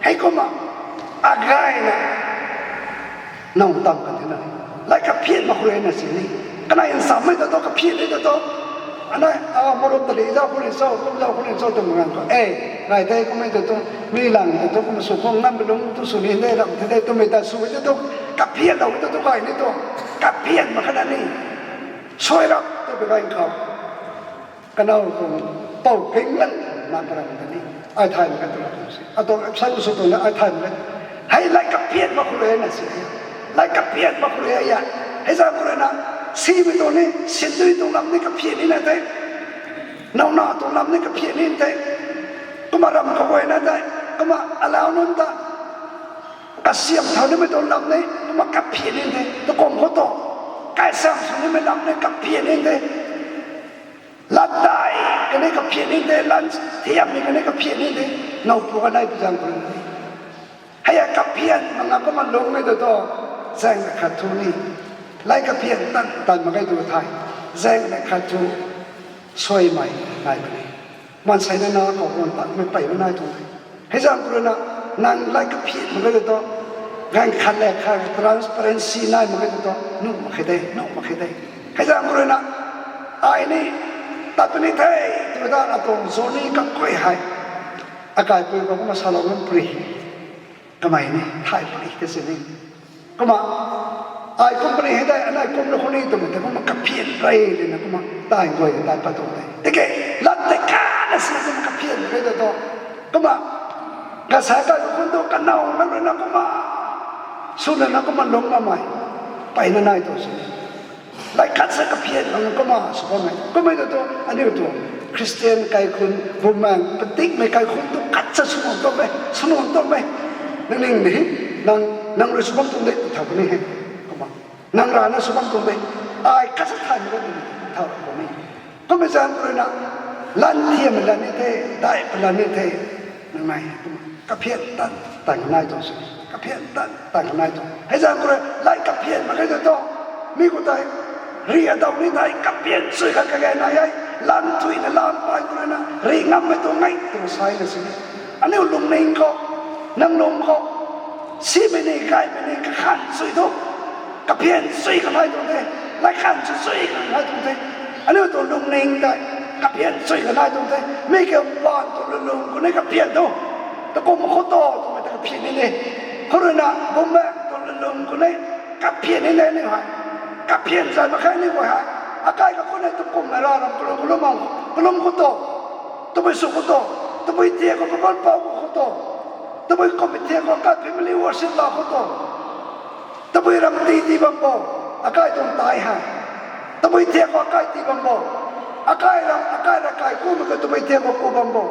Heikumna, agayna, nang tam kan thena. Lai kaphian mak khou rui na sini. Kanei nsammei ta tu, kaphian ni ta tu. Anei, a, marup tali zauc khou ni cho, kum zauc khou ni cho twmei ganv khou. E, nai tei kummei ta tu, mi lang ta tu, kum sw khou ngam lung tu sw ni de ram the de twmei ta sw ta tu, kaphian lou ta tu kai ni tu. Kaphian mak khatna ni. Suai rap twmei ganv khou. Kanow tuang pou ping lan. Nang param ta ni, ai thay mak khe tu ram si. Atuang absent sw tuang na ai thay mak khe. Hei lay kaphian mak khou rui na si. Lay kaphian mak khou rui ya. Hei zang khou rui na, simei tuang ni, sindui tuang lam ni kaphian ni na tei. Nauna tuang lam ni kaphian ni tei. Kumna ram kaguayna tei. Kumna alau nunc ta. Kasiam thau nimei tuang lam ni, kumna kaphian ni tei. Tukum khou tu. Kaisam sw nimei lam ni kaphian ni tei. Lat dai kani kaphian ni tei, lat thiam ni kani kaphian ni tei, now pu kanei pu zang khou rui na ni. Hei a kaphian mak nga kumna lungmei tu tu, zaeng na khat thu ni. Lay kaphian tan, tan mak khe tu thay. Zaeng na khat thu, suaimei nai puni. Maansei na na khou guan tatmei peyna nai tuang the. Hei zang khou rui na, nang lay kaphian mak khe tu tu, gaeng khat le khat transparency nai mak khe tu tu, nuh mak khe de, nuh mak khe de. Hei zang khou rui na, ai ni, tat puni the, tu ta atuang journey kaguay hei. Akaipui khou kumna salou nunc puni. Kamei ni, thay puni te si ni. Kumna, ai kum puni hei tei, anei kum na khou ni twmei tei, kumna kaphian rey rui na kumna, tai guay ta tai pat tuang tei. Tiki, lat tei kana si kumna kaphian rey tei tu. Kumna, kasa kai khou khun tu kanow na rui na kumna, swna na kumna lung mamei. Peyna nai tu si ni. Lay khat sa kaphian bang kumna sw bammei. Kummei tu tu, aniu tu. Christian kaikhun, bumaeng, patikmei kaikhun tu khat sa sw bam tuang e, sw bam tuang e. Nang ning ni, nang, nang rui sw bam tuang de, thau puni he. Kumna. Nang rana sw bam tuang de. Ai khat sa thay ni, thau puni. Kummei zang khou rui na, lan thiam lan ni the, dai pa lan ni the. Nang nai, kumna. Kaphian tan, tan nai tuang si. Kaphian tan, tan nai tuang. Hei zang khou rui, lay kaphian mak khe tu tu. Mi khou tei, ri adaw ni tei, kaphian sui khat kage nai e. Lan thui na lan pai khou rui na, ri ngammei tuang ngai, tu sai na si. Aniu lungning khou, nang lung khou, simei ni, gaymei ni, kakhan sui tu. Kaphian sui kha nai tuang the, lay khan sui sui kha nai tuang the. Aniu tu lungning tei, kaphian sui kha nai tuang the. Mi ke baan tu lulung khou ni kaphian tu. Tukum khou tu, twmei ta kaphian ni ni. Khou rui na, bumaeng tu lulung khou ni kaphian ni ni ni hei. Kaphian zay mak khe ni guay hei. Akai kakhun ni tukum na ra ram kalum kalum ang, kalum khou tu. Tabui sw khou tu. Tabui thiak khou kaban pau khou tu. Tabui kum thiak khou akai family worship la khou tu. Tabui ram ti ti bam bo, akai tuang tai hei. Tabui thiak khou akai ti bam bo. Akai ram, akai ravkai kumei khou tabui thiak khou ku bam bo.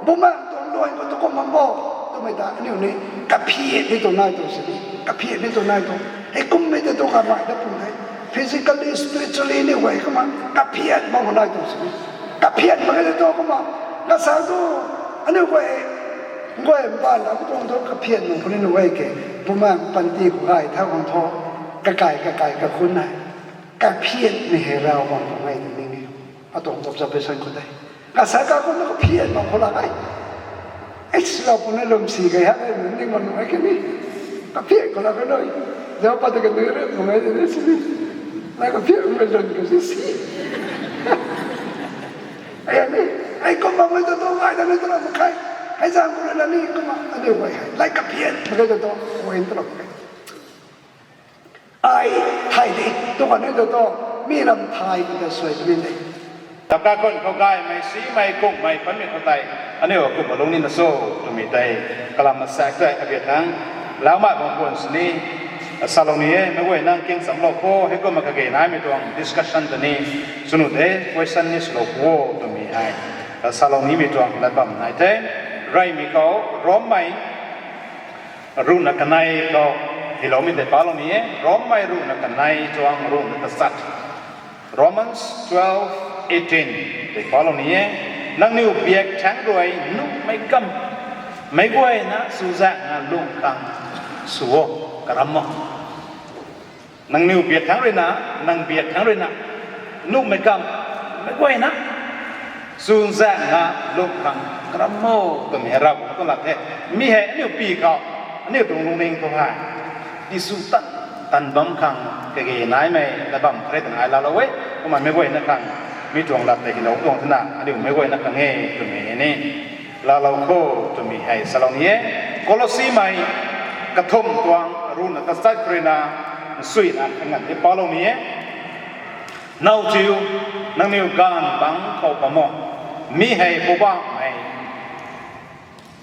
Bumaeng tuang luan khou tu kum bam bo. Twmei ta aniu ni kaphian ni tuang nai tuang si ni. Kaphian ni tuang nai tuang. Hei kummei tei tu kamei ta pun the. Physically, spiritually ni guay kumna kaphian bam nai tuang si ni. Kaphian mak khe tu kumna. Kasa tu, aniu guay, guay mbaanv la khou tuang thu kaphian mak puni nu e ke. Bumaeng panty khou gay thau khang thu. Kakai, kakai, kakhun nai. Kaphian ni hei rau bam khou ngai tu ni ni. Atuang observation khou tei. Kasa kaikhun na kaphian bam khou la kai. Ei, sila puni lum si gay ha, ei, ni man nai khe ni. Kaphian khou la kai nai. Zau pat ta ka nui rui mak ngai ni si ni. Nai kaphian mak lun ka si si. Ai ni, ai kum bam ngai tu tu ngai ta ni tu la mak khe. Hei zang khou rui na ni kumna, aniu guay hei. Lay kaphian mak khe tu tu, guay tu la mak khe. Ai thay de, tu kan ni tu tu, mi ram thay khou ta suai puni de. Tap kaikhun khou gaymei, simei, kummei, panmei khou tei, aniu kumna lung ni na cho, twmei tei, kalam masak tei, abiat thang, lau mai bam khwan sini, salou ni e, meic guay nang king chamlou kho, hei kumna kage naimei tuang discussion ta ni, swnu de, question ni swlou kho, twmei hei, salou nimei tuang lat bam nai the, reymei khou, Rommei, ruhna kanei khou, hyloumei tei palou ni e, Rommei ruhna kanei tuang ruhna tachat. Romans twelve eighteen tei palou ni e, nangniw biak thaengc rui nuhmei kam, meic guayna chuzaenghna lung khang sw o, karam o. Nangniw biak thaengc ruina, nang biak thaengc ruina, nuhmei kam, meic guayna chuzaenghna lung khang karam o, twmei hei Ravguangc tuang lat the. Mi hei aniu pi khou, aniu tuang lungning khou hei, tisw tan, tan bam khang kage naimei lat bam khat rui twna ai laalou e. Kumna meic guayna khang, mi tuang lat tei hylou tuang thena, aniu meic guayna khang e twmei ni laalou kho, twmei hei salou ni e. Kolosimei kathumh tuang ruhna tachat khou ruina, nsuina khanganv ni palou ni e. Now thiu, nangniw gaanv bangc khou bam o. Mi hei Poubauhmei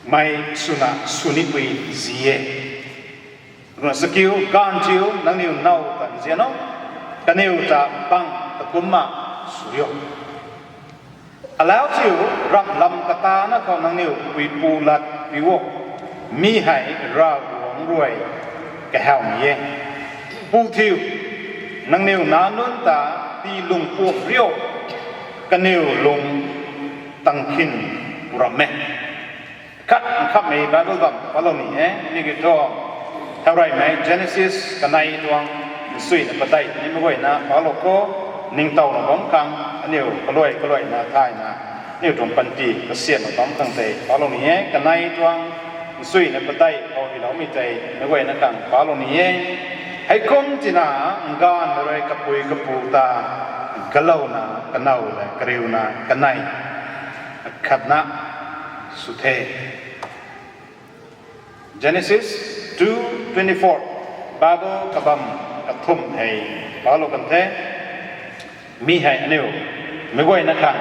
mei swna sw nipui zi e. Runa sakiu, gaanv thiu, nangniw now ta nzian o, kaniw ta bang ta kumna sw rio. Alau thiu, ramh lam katana khou nangniw puipu lat piu o, mi hei Ravguangc rui kahawmei e. Pu thiu, nangniw nac nunc ta tii lung puam rio, kaniw lung tang khin pu ram e. Khat nkhamhmei Bible bam palou ni e, mi ki thu, thaureymei Genesis kanei tuang nsuina padeih ni mei guayna palou khou, ningtowna bam khang, aniu kaluai kaluaina thayna, aniu tuang panty kasiamna bam khang tei palou ni e, kanei tuang nsuina padeih khou hyloumei tei mei guayna khang palou ni e. Heikum tina, nganvmei rui kapui kapu ta galouna, kanow le kariuna, kanei khatna sw the. Genesis two twenty-four, Bible kabam kathumh hei palou kan the. Mi hei aniu mei guayna khang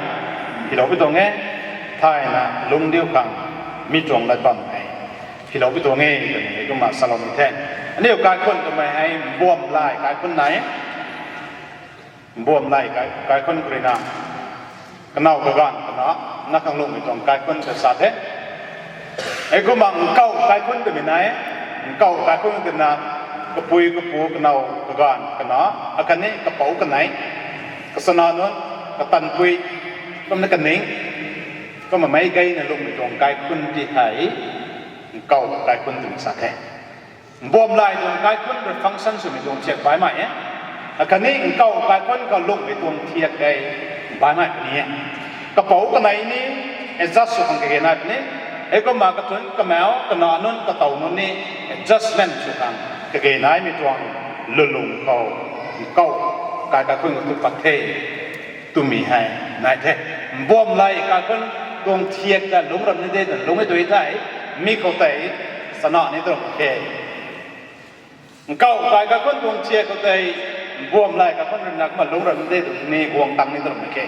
hylou pi tuang e, thayna lungcdiu khang mi tuang lat bam hei hylou pi tuang e twmei kumna salou ni the. Aniu kaikhunc twmei hei mbuamlay kaikhunc nai e. Mbuamlay kai, kaikhunc khou ruina, kanow kaganv kana, na khang lungmei tuang kaikhunc ta sa the. Heikumna nkauh kaikhunc twmei nai, nkauh kaikhunc twna, kapui kapu kanow kaganv kana, akhatni kapouc kanei, kachana nunc, katanpui, kumna kaning, kumna meic gayna lungmei tuang kaikhunc ti hei, nkauh kaikhunc twmei sa the. Mbuamlay tuang kaikhunc rui function swmei tuang thiak baihmei e. Akhatni nkauh kaikhunc khou lungmei tuang thiak hei baihmei puni e. Kapouc kanei ni adjust sw khang kage nai puni. Heikumna kathunc kamau, kanac nunc, katow nunc ni adjustment sw khang kage naimei tuang lulung khou nkauh kai kaikhunc khou tu pat the twmei hei nai the. Mbuamlay kaikhunc tuang thiak ta lungc ram ni de twna lungc e tu thei, mi khou tei chana ni tu ram khe. Nkauh kai kaikhunc tuang thiak khou tei, mbuamlay kaikhunc ruina kumna lungc ram ni de tw ni guang tang ni tu ram khe.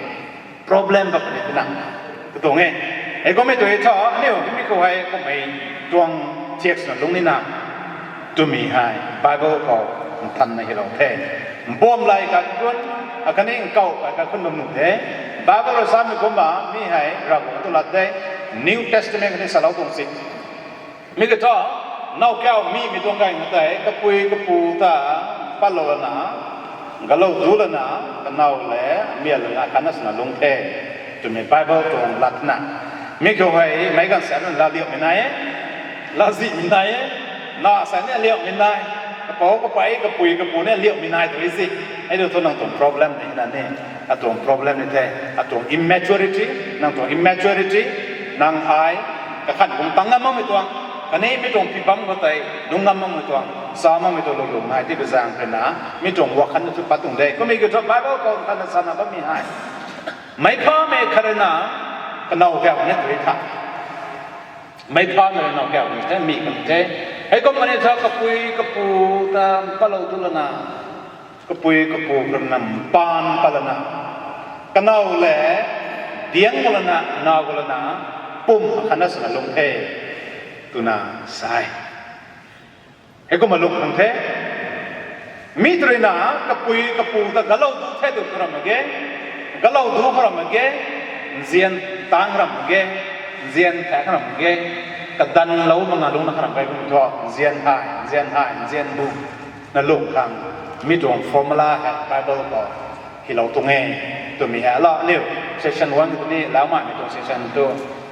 Problem bam puni twna katuang e. Heikummei tu tha, aniu mi khou hei kummei tuang thiak swna lungc nina twmei hei Bible khou nthanna hylou the. Mbuamlay kaikhunc, akhatni nkauh kai kaikhunc bam nuh the. Bible rui samei kumna mi hei Ravguangc tuang lat de. New Testament khatni salou tuang si. Mi ki thu, nowkaw mi mei tuang gay na tei, kapui kapu ta, patlou lana, galou du lana, kanow le, mial lana, khatna swna lungc the twmei Bible tuang latna. Mi khou hei, meic ganv sa na laliaumei nai e, lazihmei nai e, na sa ni liaumei nai, kapouc kapei, kapui kapu ni liaumei nai tu si. Hei tu thu nang tuang problem ni na ni, atuang problem ni the, atuang immaturity, nang tuang immaturity, nang ai, kakhan bung tang ngam makmei tuang, khatni mi tuang pi bam khou tei lungc ngam makmei tuang, sa makmei tuang lulung nai ti kazaeng ruina, mi tuang wakhan tu pat tuang de. Kummei ki thu Bible khou nthanna sana bammei hei, meic phamei khat ruina, kanow kau ni tu tha. Meic phamei rui nowkaw ni the, mi kan the. Heikum kani thu kapui kapu ta patlou du lana, kapui kapu ruina mpaan pat lana, kanow le, diang gu lana, naw gu lana, pum akhatna swna lungc the twna sa e. Heikumna lungc khang the. Mi tu ruina kapui kapu ta galou du the tu khou ram mak ge, galou du khou ram mak ge, nzian tang ram mak ge, nzian thak ram mak ge, kadanlou mak nga lungcna kha ram kai kum thu, nzian hei, nzian hei, nzian bu, na lungc khang, mi tuang formula hei Bible khou hylou tuang e, twmei hei la aniu session one tu ni, laumei tuang session tu,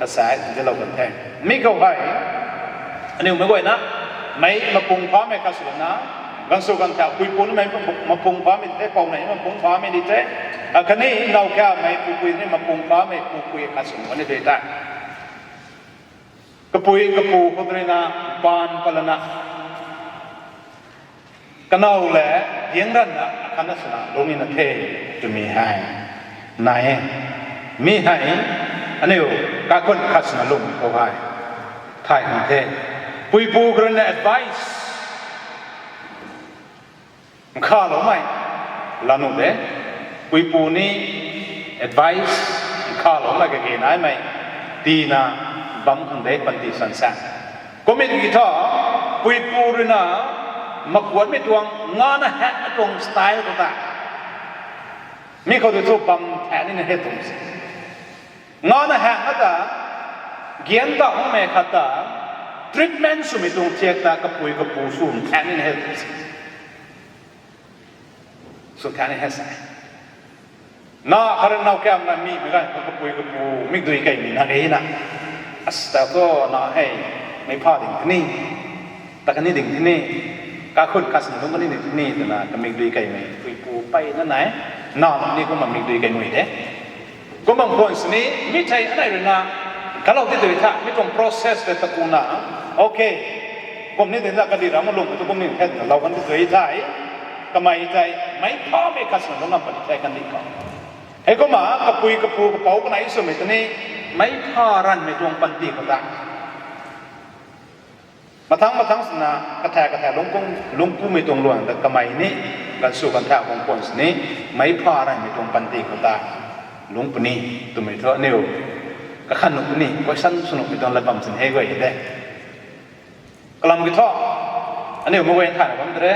asai dilou kan the. Mi khou hei, aniu meic guayna, meic mapung phamei khat sw lana, gansw ganthau puipu ni mei mapung phamei the, pou ni mapung phamei di the, akhatni nowkaw mei puipui ni mapung phamei puipui khat sw kan ni de tei. Kapui kapu khou ruina, mpaan pat lana, kanow le, diang ranna, akhatna swna lungc nina the, twmei hei nai e. Mi hei, aniu, kaikhunc khat swna lungc khou hei thay khang the. Puipu khou ruina advice nkhavloumei la nuh de. Puipu ni advice nkhavloumei kage naimei tina bam khang de panty san sa. Kumna ki thu, puipu rui na, makuanmei tuang, ngana hak na tuang style khou ta. Mi khou tu thu bam tha ni na he tuang se. Ngana hak na ta, gian ta hung mei khat ta, treatment swmei tuang thiak ta kapui kapu sw tha ni na he tuang se. Sw tha ni he sa. Na khat rui nau kam na mi, mi gan kapui kapu mikdui kaimei na e na. As ta thu na hei, mei pha ding tini. Ta kani ding tini. Kakhun khat sing lung kani ding tini, twna kamikdui kaimei. Puipu pey na nai. Na ni kumna mikdui kaimei de. Kumna khwan sini, mi thei anei rui na, kalau ti tui tha, mi tuang process tei ta ku na, okay. Kum ni ding na kadi ram lung tu kum ni khat na lau kan ti tui thei, kamei thei, mei pha mei khat sw lung ngam puni thei kan di khou. Hei kumna, kapui kapu kapou kanei swmei tini, mei pha ranmei tuang panty khou ta. Mathang mathang swna, katha katha lungkung, lungkumei tuang luan ta kamei ni, ganv sw ganv tha khang khwan sini, mei pha ranmei tuang panty khou ta. Lung puni, twmei thu aniu. Kakhan nuh puni, question sw nuhmei tuang lat bam sin hei guay de. Kalam ki thu, aniu mei guay tha na bam de re.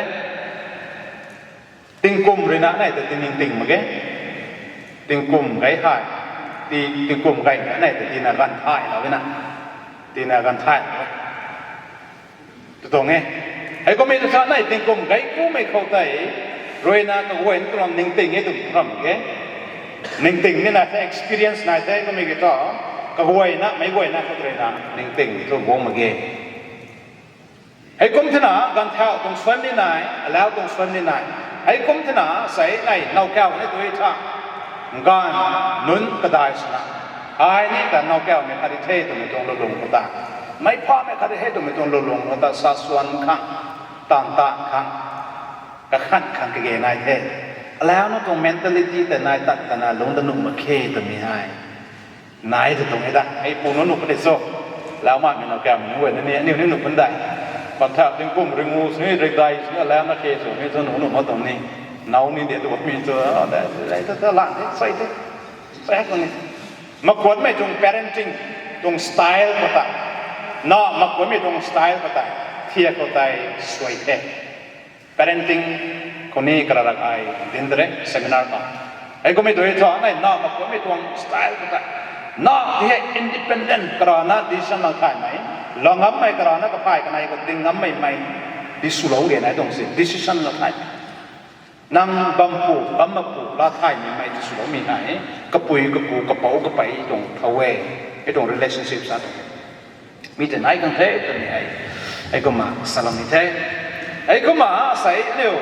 Tingkum rui na anei ta ti ningting mak ge. Tingkum gay hei. Ti, tingkum gay anei ta tina ganv thay lou e na. Tina ganv thay lou e. Tu tuang e. Hei kummei tu sa anei tingkum gay kumei khou tei, rui na kaguay na tuang ningting e tu ram ge. Ningting ni na the experience nai the kummei ki thu, kaguay na, meic guay na khou rui na, ningting tu guang mak ge. Hei kum thena, ganv thau tuang suan ni nai, alau tuang suan ni nai. Hei kum thena, sei nei, nau kau ni tu e tha. Ganv, nunc kadai swna. Ai ni ta nau kau ni khat di the twmei tuang lulung khou ta. Mei pha mei khat di the twmei tuang lulung khou ta sa suan khang, tan tan khang, kakhan khang kage nai the. Alau na tuang mentality tei nai tat tana lungc da nuh mak khe twmei hei. Nai tu tuang e da, hei pu nunc nuh puni cho. Lau ma mi nau kau mi nunc guay na ni, aniu ni nuh puni dai. Pan tha tingkum ringu sini, rikdai sini, alau na khe sini, tu nuh nuh ma tuang ni. Nau ni de tu mi cho, dai, dai, ta, ta, lan de, sai de. Sai hak ni. Makuanmei tuang parenting, tuang style khou ta. Na, makuanmei tuang style khou ta. Thiak khou tei, suai the. Parenting khou ni kararak ai din de re seminar khou. Hei kummei tu e thu, anei na makuanmei tuang style khou ta. Na ti hei independent karana decision na thaymei. Lou ngammei karana kaphay kanei khou ding ngammei mei. Di swlou ge nai tuang si decision na thaymei. Nang bam pu, bam mak pu, la thaymei mei di swloumei hei. Kapui, kapu, kapou, kapei tuang thow e. Hei tuang relationship sa tuang. Mi tei nai khang the, twmei hei. Hei kumna, salou ni the. Hei kumna, sei aniu.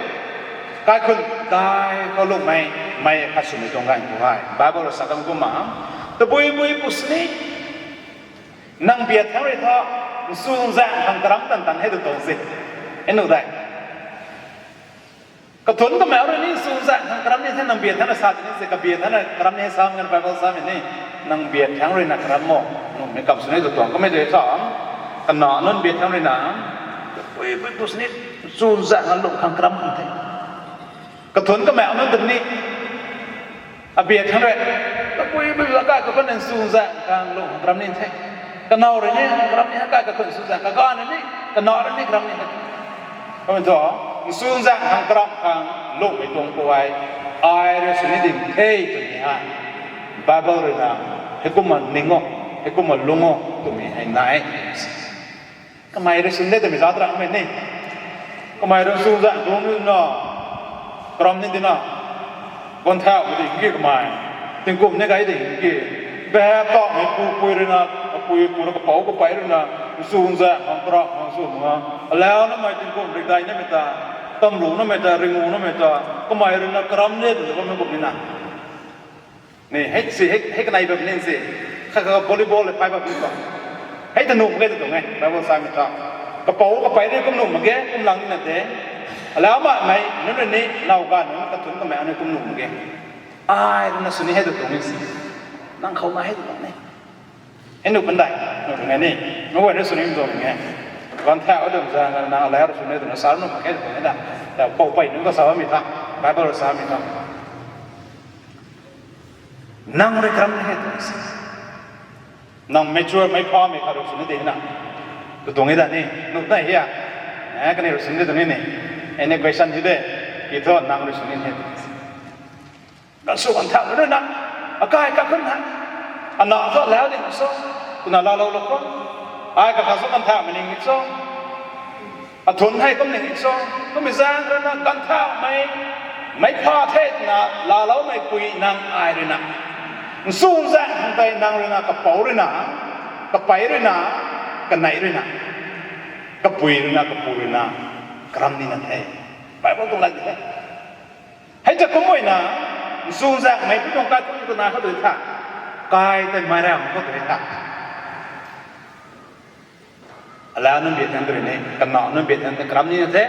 Kaikhun dai khou lungmei, mei khat swmei tuang ganv khou hei. Bible rui sa kan kumna. Tabui bui pu sini. Nang biat thang rui thu, nchunzaeng khang karam tan tan hei tu tuang si. Aniu dai. Kathunc kamei rui ni nchunzaeng khang karam ni the, nang biat thang rui sa tini se, kabiat thang rui karam ni sa, ngan Bible samei ni, nang biat thang rui na karam mo, nuhmei kam sini tu tuang, kamei tu e tha, kana nunc biat thang rui na, pui pui pu sini, nchunzaeng khang lung khang karam khang the. Kathunc kamei nunc tu ni, abiat thang rui, kapui pui akai kakhun nchunzaeng khang lung khang karam ni the. Kanow rui ni karam ni akai kakhun nchunzaeng, kaganv rui ni, kanac rui ni karam ni the. Kumna thu, nchunzaeng khang karam khang lungmei tuang pu ai, ai rui sini ding the twmei hei. Bible rui na, heikumna ning o, heikumna lung o, twmei hei nai. Kamei rui sini de twmei zat ramei ni. Kamei rui nchunzaeng lung ni na, karam ni di na. Ganv thau di ki kamei. Tingkum ni kai di ki. Bap tawmei pu pui rui na, kapui pu rui kapou kapei rui na, nchunzaeng khang karam khang sw mak nga. Alau namei tingkum rikdai namei ta, tamlu namei ta, ringu namei ta, kamei rui na karam ni twna bammei kum ni na. Ni, hei si, hei, hei kanei bam ni si. Kha kha volleyball le phay bam ni ta. Hei ta nuh mak ge tu tuang e, Bible samei thu. Kapou kapei ni kum nuh mak ge, kum lang ni na de. Alau ma mei, nunc rui ni, nau ganv nunc kathunc kamei ni kum nuh mak ge. Ai rui na sini hei tu tuang e si. Nang khou na hei tu tuang e. Hei nuh puni dai, nuh tuang e ni. Nunc guay rui sini tuang e. Ganv thau dum zaeng na alau rui sini twna sa nuh mak ge tu tuang e da. Ta pou pey nunc ka samei tha, Bible rui samei tha. Nang rui karam ni hei tu si. Nang mature mei phamei khat rui sw ni de na. Tw tuang e da ni, nuh na hia. Eh, kaniw rui sw ni de tuang ni ni. Any question hi de, ki thu nang rui sw ni ni. Gansw ganthau rui na, akai kakhun ha. Ana thu lau ding so, twna laalou lou khou. Ai kakhat sw ganthau mei ning so. Athun hei kum ning so, kummei zaeng rui na ganthau mei, mei pha the twna laaloumei pui nang ai rui na. Nchunzaeng tei nang rui na kapou rui na, kapei rui na, kanei rui na, kapui rui na, kapu rui na, karam nina the. Bible tuang lat the. Hei ta kumna, nchunzaeng mei pu tuang kaikhun twna khou tw tha. Kai tei meiram khou tw tha. Alau nunc biak thangc tw rui ni, kanac nunc biak thangc tw karam nina the.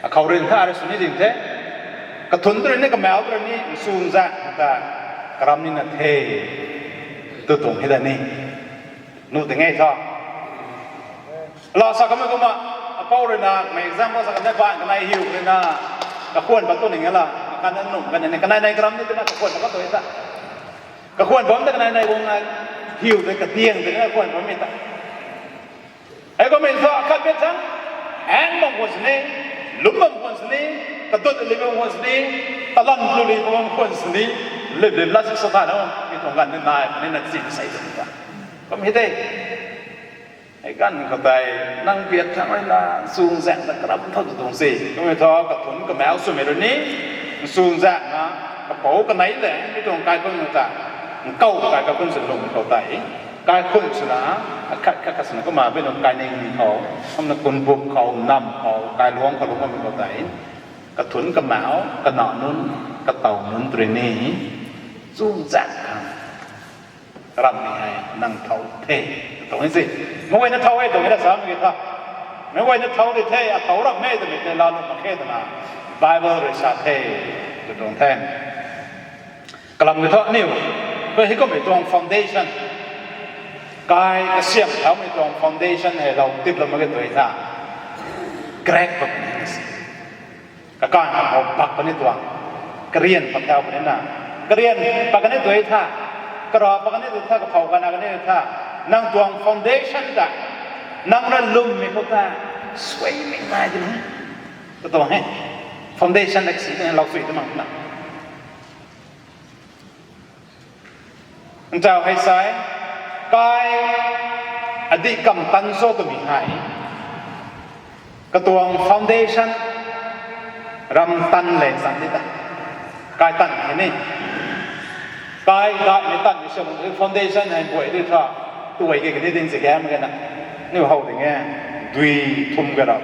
Akhou rui tha rui sw ni ding the. Kathun tw rui ni, kamau tw rui ni, nchunzaeng ta karam nina the. Tw tuang hei da ni. Nuh ting e tho. Laa sa kamei kumna, apou rui na, mei example sa kamei baan kanei hiu rui na, kakhwan pat tu ning e la, akan num kan ni, kanei nei karam ni twna kakhwan pat tu ta. Kakhwan bam ta kanei nei guang na, hiu tei kadiang tei na kakhwan bammei ta. Hei kummei thu khat biak thangc, aeng bam khwan sini, lum bam khwan sini, kadut li bam khwan sini, talan lu li bam khwan sini, lip lip lat si sa tha na, mi tuang ganv ni nai, ni na chin sei tu ta. Kum hei de. Hei ganv khou tei, nang biak thangc rui na, nchunzaeng ta karam tho tw tuang se. Kummei thu, kathun kamau swmei rui ni, nchunzaeng na, kapou kanei le, mi tuang kaikhun ta, nkou kaikhun sw lung khou tei. Kaikhun swna, akhat khat khat swna kumna, bi nung kainingmei khou, kumna kunbup khou, nam khou, kailuangc khou lungc bammei khou tei. Kathun kamau, kanac nunc, katow nunc tw rui ni, nchunzaeng khang ramhmei hei nang thow the, tw tuang e si. Meic guayna thow e twmei ta samei ki tha. Meic guayna thow di the, athow ramh e twmei tei laalou mak khe twna Bible rui sa the, tw tuang the. Kalam ki thu aniu, hei kummei tuang foundation, kai kasiam thaumei tuang foundation hei lou tiplou mak ge tw e tha. Crack bam ni si. Kakan kaphou pak puni tuang. Karian pat thau puni na. Karian pat kani tw e tha. Kara pat kani tw e tha, kaphou kana kani tw e tha. Nang tuang foundation ta, nang rui lwmmei khou ta, suaimei nai di ni. Tw tuang e. Foundation ta kasi ni lou sui tu mang na. Nchau hei sai, kai adih kam tan cho twmei hei, katuang foundation ram tan le chan di ta. Kai tan hei ni. Kai daihmei tanmei sw lung foundation hei buay di tha, tuay ke kani ding si gam ke na. Niu how ding e, dui thum ke rap.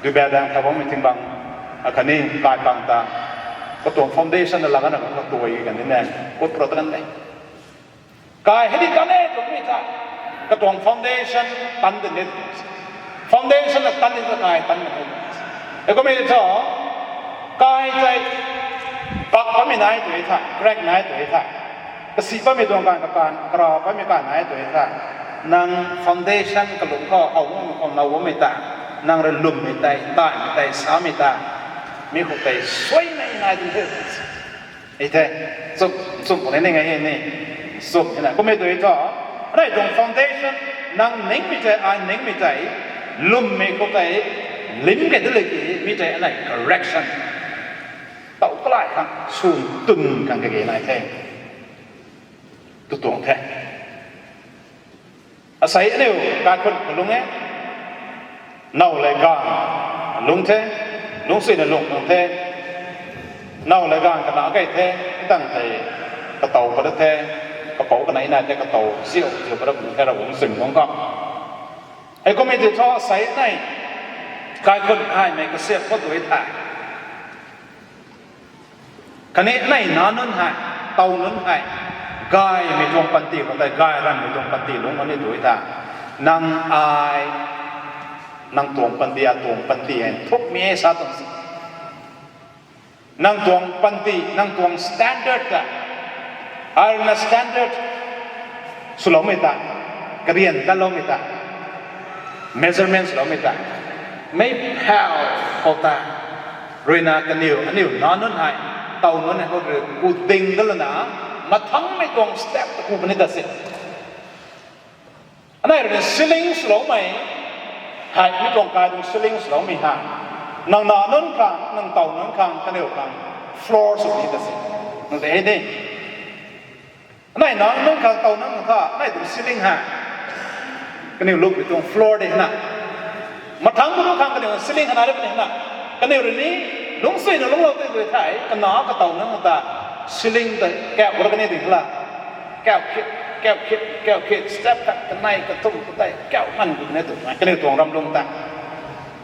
Dui badaeng tha bammei ting bang, akhatni kai pang ta. Katuang foundation na lak na katuay ke kani ne, kut pro ta kan de. Kai hei di tan e twmei ta. Katuang foundation tan de ni. Foundation na tan di ta kai tan de ni. E kummei thu, kai tei pak bammei nai tw e tha, crack nai tw e tha. Kasi bammei tuang kan kakan, kara bammei kan nai tw e tha. Nang foundation kalung khou, how mei khou, now mei ta. Nang rui lwmmei tei, taimei tei, samei ta. Mi khou tei, suaimei nai di the. E the, chum, chum puni ning e ni, chum e na. Kummei tw e tha, anei tuang foundation, nang ningmei tei, ai ningmei tei, lwmmei khou tei, lim kei de le ki, mi tei anei correction. Tow kalai khang, swn twn khang kage nai the. Tw tuang the. Asei aniu kaikhun khou lung e. Now le gaanv lung the. Lungcsuina lung tuang the. Now le gaanv kana kei the. Tang thei katow pat the. Kapou kanei nai the, katow ziu ziu pat lung the, Ravguangc chwn guang khou. Hei kummei tei thu asei nei kaikhun haymei kasiam khou tw e tha. Khatni anei nac nunc hei, tow nunc hei, gaymei tuang panty khou tei, gay ranmei tuang panty lungc khou ni tw e tha. Nang ai, nang tuang panty, atuang panty hei nthukmei e sa tuang si. Nang tuang panty, nang tuang standard ta, ai ruina standard swloumei ta, karian tatloumei ta, measurement swloumei ta, meic phau khou ta, ruina kaniw, aniw nac nunc hei, tow nunc hei khou rui ku ding dat lana, mathangmei tuang step ta ku puni ta se. Anei rui ni ceiling swloumei, hei mi tuang kai tuang ceiling swloumei ha. Nang na nunc khang, nang tow nunc khang, kaniw khang floor sw ni ta se. Nang te hei de. Anei na nunc khang tow nunc khang tha, anei tuang ceiling ha. Kaniw lukmei tuang floor de na. Mathangc pu nu khang kaniw ceiling hana de puni na. Kaniw rui ni lungcsuina lungclou tei tui thei, kana katow nunc ta ceiling ta kau ru kani ding la. Kau khit, kau khit, kau khit, step khat, kanei, kathumh, katei, kau nganv gu ne tu, kaniw tuang ram lung ta.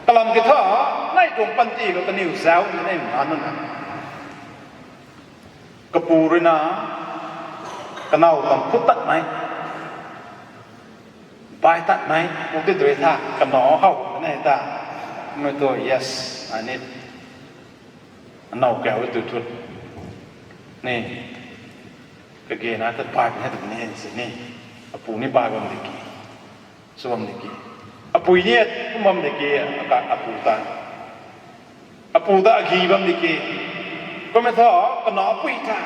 Kalam ki thu, anei tuang panty khou kaniw zauc ni nei na nunc na. Kapu rui na, kanow tuang phut tatmei, bai tatmei, pu ti tui tha, kanac how ne ta. Mei tu, yes, I need. Anow kau tu thut. Ni, kage na ta bai ne tu ni si ni. Apu ni bai bam di ki. Sw bam di ki. Apui ni kum bam di ki, aka apu ta. Apu ta agi bam di ki. Kummei thu, kanac apui ta.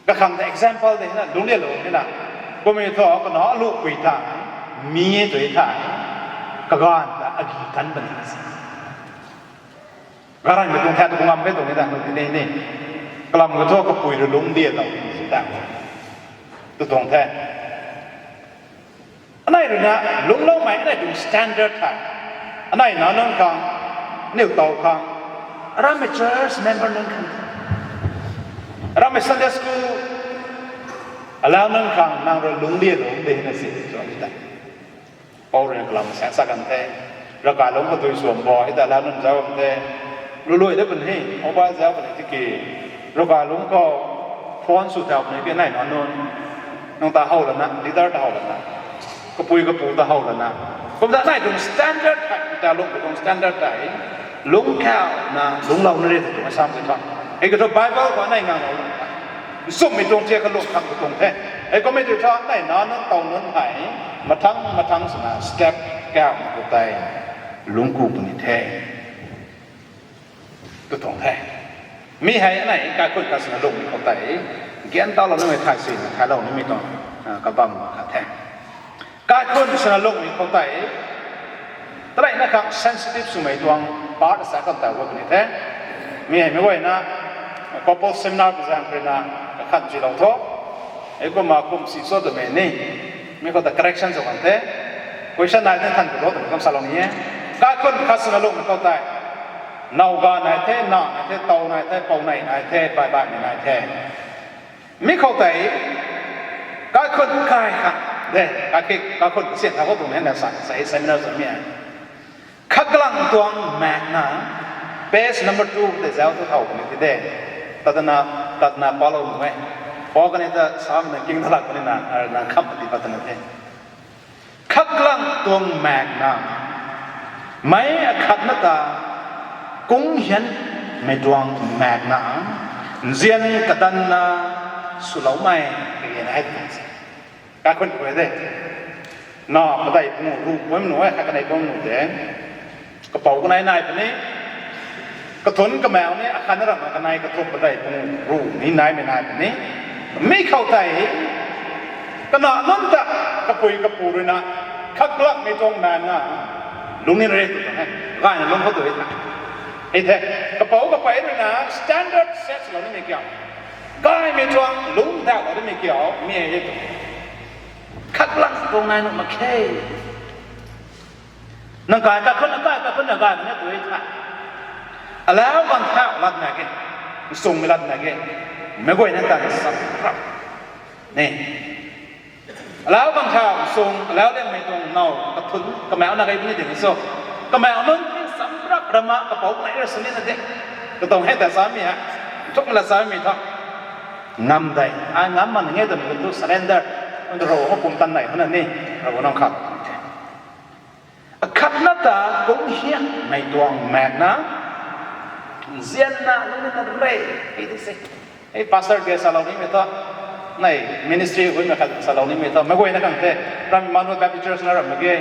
Kakhang ta example de na, lungclialou ni na. Kummei thu, kanac alupui ta. Mi e tui ta. Kaganv ta agi kan bam di si. Garanmei tuang the tu ngam e tuang ni ta, ni, ni. Kalam khou thu kapui rui lungcdialou si ta. Tu tuang the. Anei rui na, lungcloumei anei tuang standard the. Anei na nunc khang, niw tow khang, aramei church member nunc khang. Aramei Sunday school, alau nunc khang, nang rui lungcdialou de na si, tu ni ta. Pou rui kalam sa sa kan the. Ravkai lungc khou tui suam bo, hei ta la nunc zauc kan the. Luluai de pun hei, mobile zauc kan hei tiki. Ravkai lungc khou phone sw thau puni ki nei na nunc. Nang ta how lana, leader ta how lana. Kapui kapu ta how lana. Kum ta nei tuang standard hei, ta lungc tuang standard hei. Lungc khou na, lungclou na re tuang sam ki thu. Hei ki thu Bible khou nei nganglou. Nchumhmei tuang thiak kalung khang tu tuang the. Hei kummei tui thu nei na nunc tow nunc hei. Mathangc, mathangc swna step kau khou tei. Lungc ku puni the. Tu tuang the. Mi hei anei kaikhun khat swna lungmei khou tei. Gan tawlou nimei thay sina, thaylou nimei tuang, ah, kabam khat the. Kaikhun swna lungmei khou tei. Tareina khang sensitive swmei tuang part sa kan ta wo puni the. Mi hei mei guayna couple seminar pi zaeng rui na kakhan chilou tho. Hei kumna kum si cho twmei ni. Mi khou ta correction sw kan the. Question nai the than khou tho twmei kum salou ni e. Kaikhun khat swna lungmei khou tei. Nowga nai the, na nai the, tow nai the, pou nei nai the, bai baihmei nai the. Mi khou tei, kaikhun kai khat, de, kaikhun, kaikhun sian khat khou tuang hei na sa, sa, seminar sa mi e. Khatlang tuang maekna, page number two tei zauc tu how ni ti de. Tatna, tatna palou nu e. Pou kani ta samei na king na lak kani na, na kham ti patna the. Khatlang tuang maekna. Meic akhatna ta kunghianmei tuang maekna. Nzian kadanna swloumei kage na hei tuang se. Kaikhun khou de. Na padeih pung ru pum nu e, khat kanei pum nu de. Kapou kanei nai puni. Kathun kamau ni akhatna ramna kanei kathumh padeih pung ru ni naimei nai puni. Mi khou tei, kanac nunc ta kapui kapu rui na, khaklakmei tuang maekna, lungc ni re tu tuang e. Gayna lungc khou tu e ta. Hei the, kapou kapei rui na standard set swlou nimei kiu. Gaymei tuang lungc daulou nimei kiu, mi hei e tu. Khaklak tuang nai nuh mak khe. Nang kai kaikhun, nang kai kaikhun na gaymei na tu e tha. Alau ganv thau lat na ge. Nsungmei lat na ge. Meic guayna ta samrap. Ni. Alau ganv thau nsung, alau liangmei tuang now, kathun, kamau na ge puni ding so. Kamau nunc ni samrap rama kapou nai ra sini na de. Katuang hei ta samei ha. Thukmei la samei tho. Ngam dei. Ai ngam man nge twmei tu surrender. Nang tu Ravguangc khou pumtan nai huna ni. Ravguangc nang khat. Akhatna ta kunghianmei tuang maekna. Nzianna lungc ni na re. Hei di se. Hei pastor ge salou nimei thu. Nei ministry huimei khat salou nimei thu. Meic guayna khang the. Ram Emmanuel Baptist Church na ram mak ge.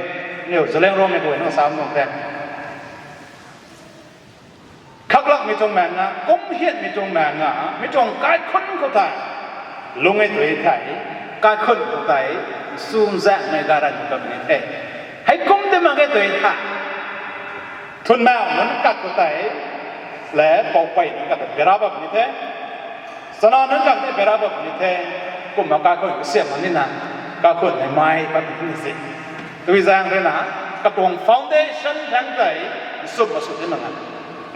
Niw Zeliangrongmei guayna sam nung the. Khaklakmei tuang maekna, kunghianmei tuang maekna, mi tuang kaikhun khou tei. Lungc e tu e thei, kaikhun khou tei. Sumzakmei garan ta puni the. Heikum de mak ge tui tha. Thunmau nunc kat khou tei, le poupey nunc kat khou bera bam ni the. Sana nunc kat khou bera bam ni the. Kumna kaikhun kasiam mak nina, kaikhun hei mai pat ni si. Tui zaeng rui na, katuang foundation thang tei, nsumna sw ti mak na.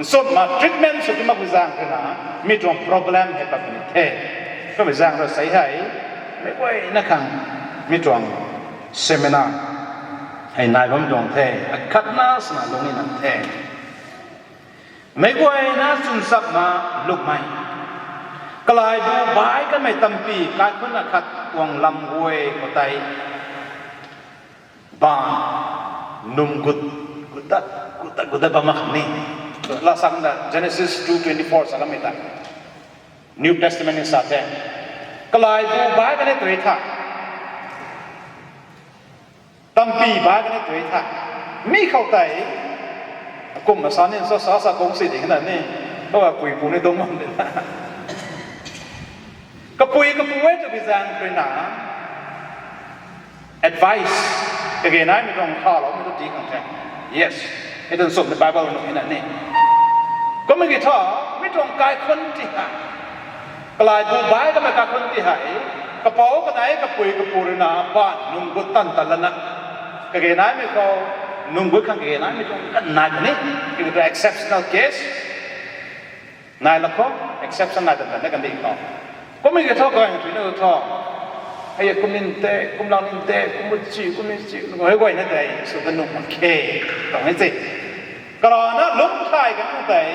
Nsumna treatment sw ti mak zaeng rui na, mi tuang problem hei pat ni the. Kumna zaeng rui sei hei, mei guayna khang, mi tuang seminar hei nai bam tuang the, akhatna swna lung ni nang the. Meic guayna chwnchapna lungmei, kalaibu bai kanmei tampi kaikhunc akhat tuang lam guay khou tei, baan, num gut, gut dat, gut dat, gut dat bam mak khang ni. Lasang da Genesis two twenty-four sa kamei ta, New Testament ni sa the. Kalaibu bai kan e tui tha, tampi bai kan e tui tha. Mi khou tei, kumna sa ni sa sa sa kung si ding na ni, kou pui pu ni dungc bam di na. Kapui kapu e twbi zaeng rui na, advice, kage naimei tuang khaloumei tu ti khang the. Yes, mi tuang sumna Bible nuh na ni. Kummei ki thu, mi tuang kaikhunc ti hei, kalaibu bai kanmei kaikhunc ti hei, kapou kanei kapui kapu rui na baan num gut tan tan lana, kage naimei khou, num gut khang kage naimei tuang kan nai puni, ki tu exceptional case nai la khou, exception nai tan tan na kandih khou. Kummei ki thu, kaeng tui na thu, hei kum nin tei, kum lang nin tei, kum bu chi, kum ni chi, hei guayna tei sw ta nuh mak khe, tuang e ti. Karana lungc thay kan tei,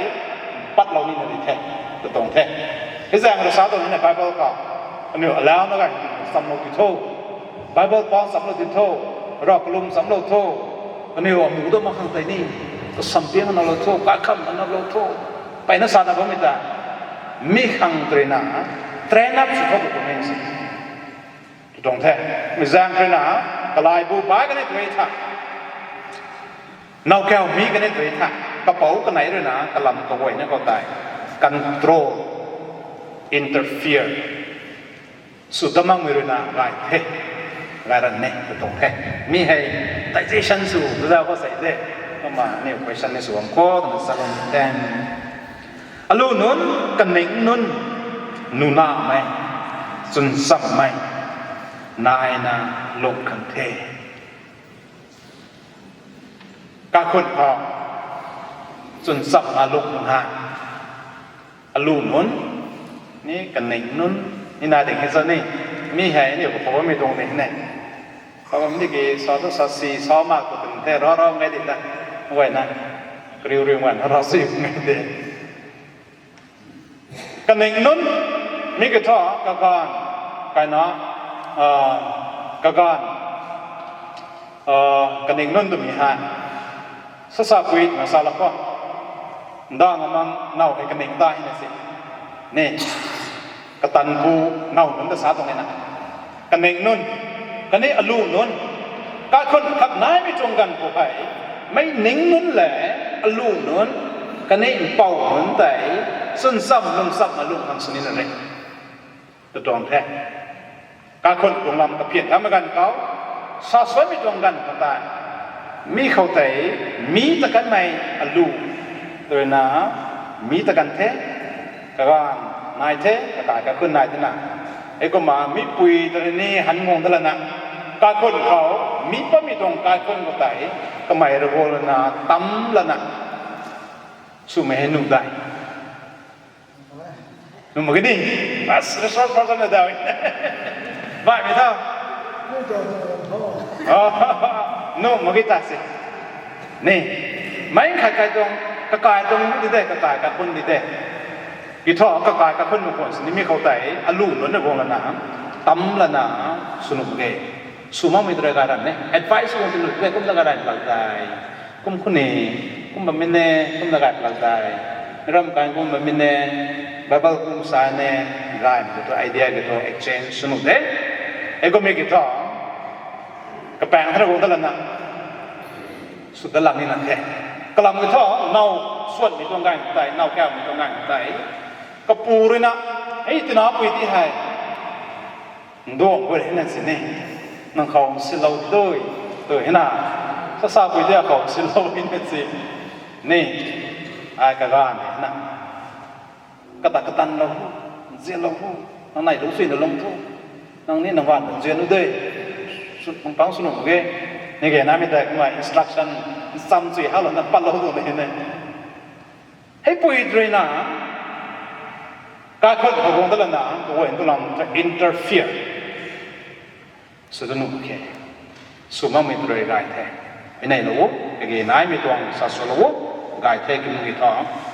patlou nina di the, tu tuang the. Hei zaeng rui sa tuang nina Bible khou, aniu alauna gay, samlou ti tho. Bible pau samlou ti tho. Rav kalum samlou tho. Aniu amu dam mak khang tei ni, kasam piang nalou tho, kaikham nalou tho. Peyna sana bammei ta, mi khang tui na, train up sw tho tu tuang e si. Tu tuang the. Mi zaeng rui na, kalaibu bai kan e tui tha, nowkaw mi kan e tui tha, kapou kanei rui na kalam kaguayna khou tei control, interfere sw ta makmei rui na gay the, gay ran e tu tuang the. Mi hei digestion sw ta zau khou sei de, kumna aniu question ni sw bam khou twna sa lung the. Alu nunc, kaning nunc, nunamei, chwnchammei naina lung khang the. Kaikhunc khou chwnchapna lung nunc hei, alu nunc ni kaning nunc ni nai ding hei sa ni. Mi hei aniu khou bammei tuang ding ne. Khou bam di ki sa tu sa si sa mak tu tuang the, rav rav ngai di ta. Guayna, kariu riu guayna rav si ngai di. Kaning nunc, mi ki thu, kaganv, kaina, kaganv, kaning nunc twmei hei, sasapui twna sa la khou, ndang amang now hei kaning ta hei na si, ni, katanpu now nunc ta sa tuang e na. Kaning nunc, khatni alu nunc, kaikhunc khat naimei tuang ganv khou hei, meic ning nunc le, alu nunc, khatni mpouh nunc tei, chwncham lungcham alung khang sw nina re, tu tuang the. Kaikhunc tuang lam kaphian thaumei ganv khou, sa suanmei tuang ganv khou tei, mi khou tei, mi ta kanmei alu, tw rui na, mi ta kan the, kaganv nai the, kakai kaikhunc nai the na. Heikumna mipui ta rui ni han guang ta lana, kaikhunc khou, mi patmei tuang kaikhunc khou tei, kamei rui guang lana, tam lana, swmei hei nuh dei. Nuh mak ge ni, as resource person na daw. Baihmei tha. Nuh mak ge ta se. Ni, meic khat kai tuang, kakai tuang di de, kakai kaikhunc di de. Ki thu kakai kaikhunc mak khwan sini mi khou tei, alu nunc na guang lana, tam lana, sw nuh mak ge. Sw makmei tu rui gay ran e. Advice guang ti nuh de, kum ta gay ran lak dei. Kum khou ni, kum bammei ne, kum ta gay lak dei. Ram kan kum bammei ne, Bible kum sa ne, gaymei tu idea ki thu exchange sw nuh de. Heikumhmei ki thu, kapaeng thana guang ta lana, sw ta lak nina the. Kalam ki thu, now suanmei tuang ganv tei, now kaumei tuang ganv tei, kapu rui na, hei tina pui ti hei, nduang guay hei na sini, Nang khou silou dui, tu hina. Sasa pui dia khou silou hina si. Ni, ai kaganv hina. Kata katan lou, nzian lou hu. Nang nai lung sui na lung thu. Nang ni nang van nzian u de. Su, nang pang sw nung ge. Ni ge na mi ta kumna instruction, sam sui ha lou na pat lou tu de hina. Hei pui drui na, kaikhun khou guang da lana, kaguay tu lam ta interfere sw da nuh khe. Sw makmei drui gay the. Hei nei lou o, kage naimei tuang sa sw lou o, gay the kum ki tho.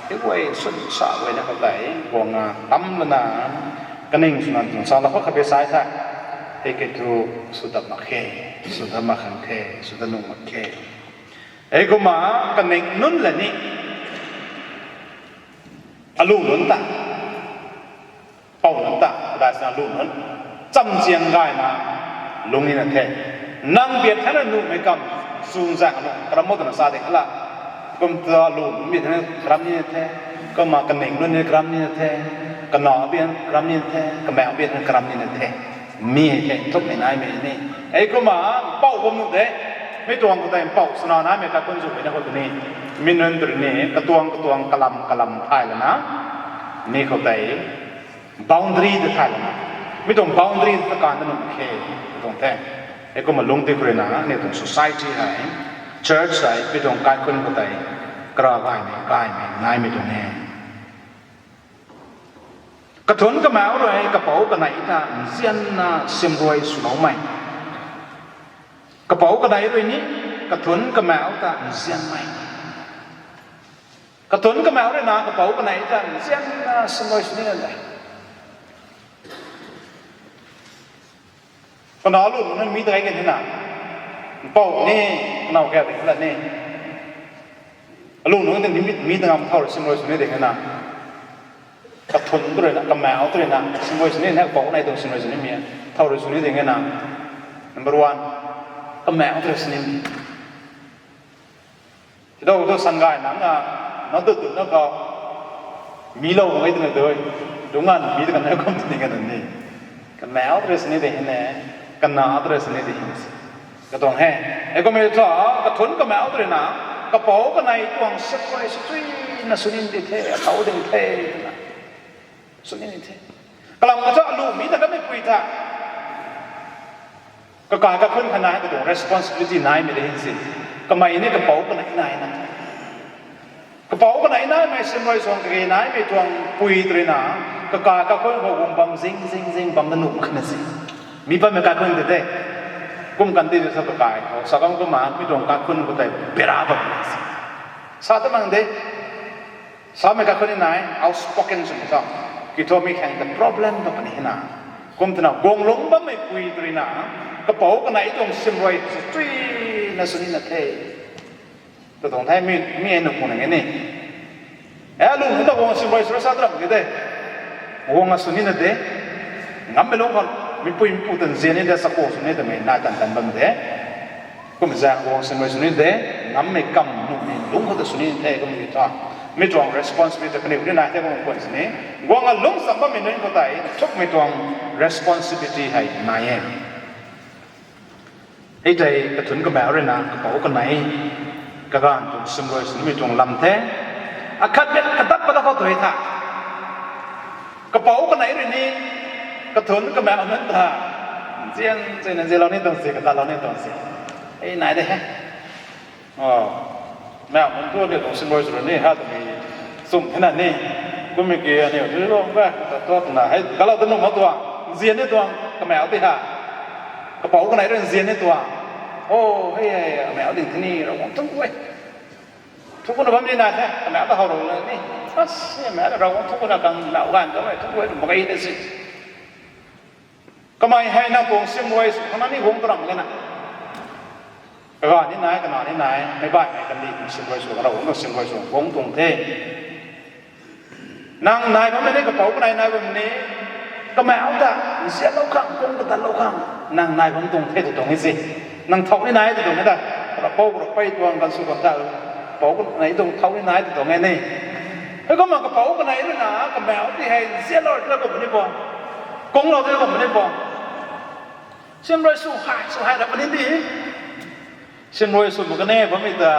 Hei guay swn sa guay na khou tei, guang a tam lana, kaning swna tuang sa lou kha khabe sai the. Hei ke thu sw dat mak khe, sw dat mak khang the, sw dat nuh mak khe. Hei kumna kaning nunc la ni, alu nunc ta, pou nunc ta, kadai sina alu nunc, chamchiang gayna lung nina the. Nang biak thana nuhmei kam, sung zaeng alu, karam mo twna sa de khala. Kum ta alu nunc biak thana karam nina the, kumna kaning nunc ni karam nina the, kana biak karam nina the, kamau biak thana karam nina the. Mi the, nthukmei naimei ni. Hei kumna, mpouh bam nuh de. Mi tuang khou tei mpouh swna naimei kaikhun zu mei na khou tuni. Mi nunc tw ni, katuang, katuang, kalam, kalam thay lana. Mi khou tei boundary ta thay lana. Mi tuang boundary ta kan da nuh khe, tuang the. Hei kumna lungc ti khou rui na, ni tuang society hei, church hei, mi tuang kaikhun khou tei, kara gaymei, gaymei, naimei tuang e. Kathunc kamau rui, kapouc kanei ta nzianna simruai swloumei. Kapouc kanei rui ni, kathunc kamau ta nzianmei. Kathunc kamau rui na, kapouc kanei ta nzianna simruai sw ni na de. Kana lu nunc mi ta kai kan hina. Mpouh ni, kanau kaya ding la ni. Alu nunc ta mi, mi ta ngam thau rui simruai sw ni ding hina. Kathunc tu rui na, kamau tu rui na, simruai sw ni, kapouc kanei tuang simruai sw ni mi. Thau rui sw ni ding hina. Number one, kamau tu rui sw ni mi. Tidou tu sangay nang a, na dut dut na khou, mi lou mak e twna dui, lungc ngan mi ta kan na kum tini kan ni. Kamau dress ni de hine, kana dress ni de hine. Katuang he, hei kum e thu, kathunc kamau dress na, kapouc kanei tuang simruai swtui na sw ni di the, athau ding the, twna. Sw ni ni the. Kalam ka thu alu mi ta kanmei pui tha. Kakai kakhun kha nai, katuang responsibility naimei de hin si. Kamei ni kapouc kanei nai na. Kapouc kanei naimei simruai suang kage naimei tuang pui tw rui na, kakai kakhun khou guang bam zing, zing, zing bam na nuh mak khe na si. Mi bammei kaikhun tei de. Kum kan di tu sa kakai khou, sa kam kumna, mi tuang kaikhun khou tei bera bam na si. Sa ta mang de. Samei kaikhun ni nai, outspoken swmei tho. Kithuamei khang ta problem ta puni hina. Kum twna guang lungc bammei pui tw rui na, kapouc kanei tuang simruai swtui na sw ni na the. Katuang the mi, mi e nuh pu na nge ni. E lu ta guang simruai sw ra sa tram ki de. Guang a sw ni na de. Ngammei lungc khou, mipui mipu ta nzian ni de, chakhwang sw ni de, mei nai tan tan bam de. Kum zaeng guang simruai sw ni de, ngammei kam nuhmei lungc khou ta sw ni the kum ki thu. Mi tuang responsibility kaniw ni nai the kum khwan sini. Guang a lungc cham bammei nunc khou tei, thukmei tuang responsibility hei nai e. Hei tei kathunc kamau rui na, kapouc kanei, kaganv tuang simruai sw nimei tuang lam the. Akhat bit katak pat khou tu hei tha. Kapouc kanei rui ni, kathunc kamau nunc ta, nzian, nzian, nzianlou ni tuang si, katalou ni tuang si. Ei nai de he. O, mau nunc tu ni tuang simruai sw rui ni, ha twmei, sum thena ni. Kummei ki aniu tu lou ba, ta tuak na, hei, kalou ta nuh mak tuang, nzian ni tuang, kamau ti ha. Kapouc kanei rui nzian ni tuang. O, hei, hei, amau ding theni, Ravguangc thu e. Thu kuna bam ni na the, kamau ta how rou na ni. As, amau Ravguangc thu kuna kang nau ganv ta e, thu e, mak e na si. Kamei hei nang tuang simruai sw khang na ni guang tu ram e na. Kaganv ni nai, kana ni nai, meic baihmei kandih simruai sw khang, Ravguangc tuang simruai sw guang tuang the. Nang nai bammei ni kapouc kanei nai bam ni, kamau ta nzianlou khang, kung katatlou khang, nang nai bam tuang the tw tuang e si. Nang thow ni nai tw tuang e ta, rapou rapei tuang kan sw bam ta, kapouc kanei tuang thow ni nai tw tuang e ni. Hei kumna kapouc kanei rui na, kamau ti hei nzianlou tw kum ni po, kunglou tw kum ni po. Simrui sw hei, sw hei ra puni di. Simrui sw mak kane bammei ta.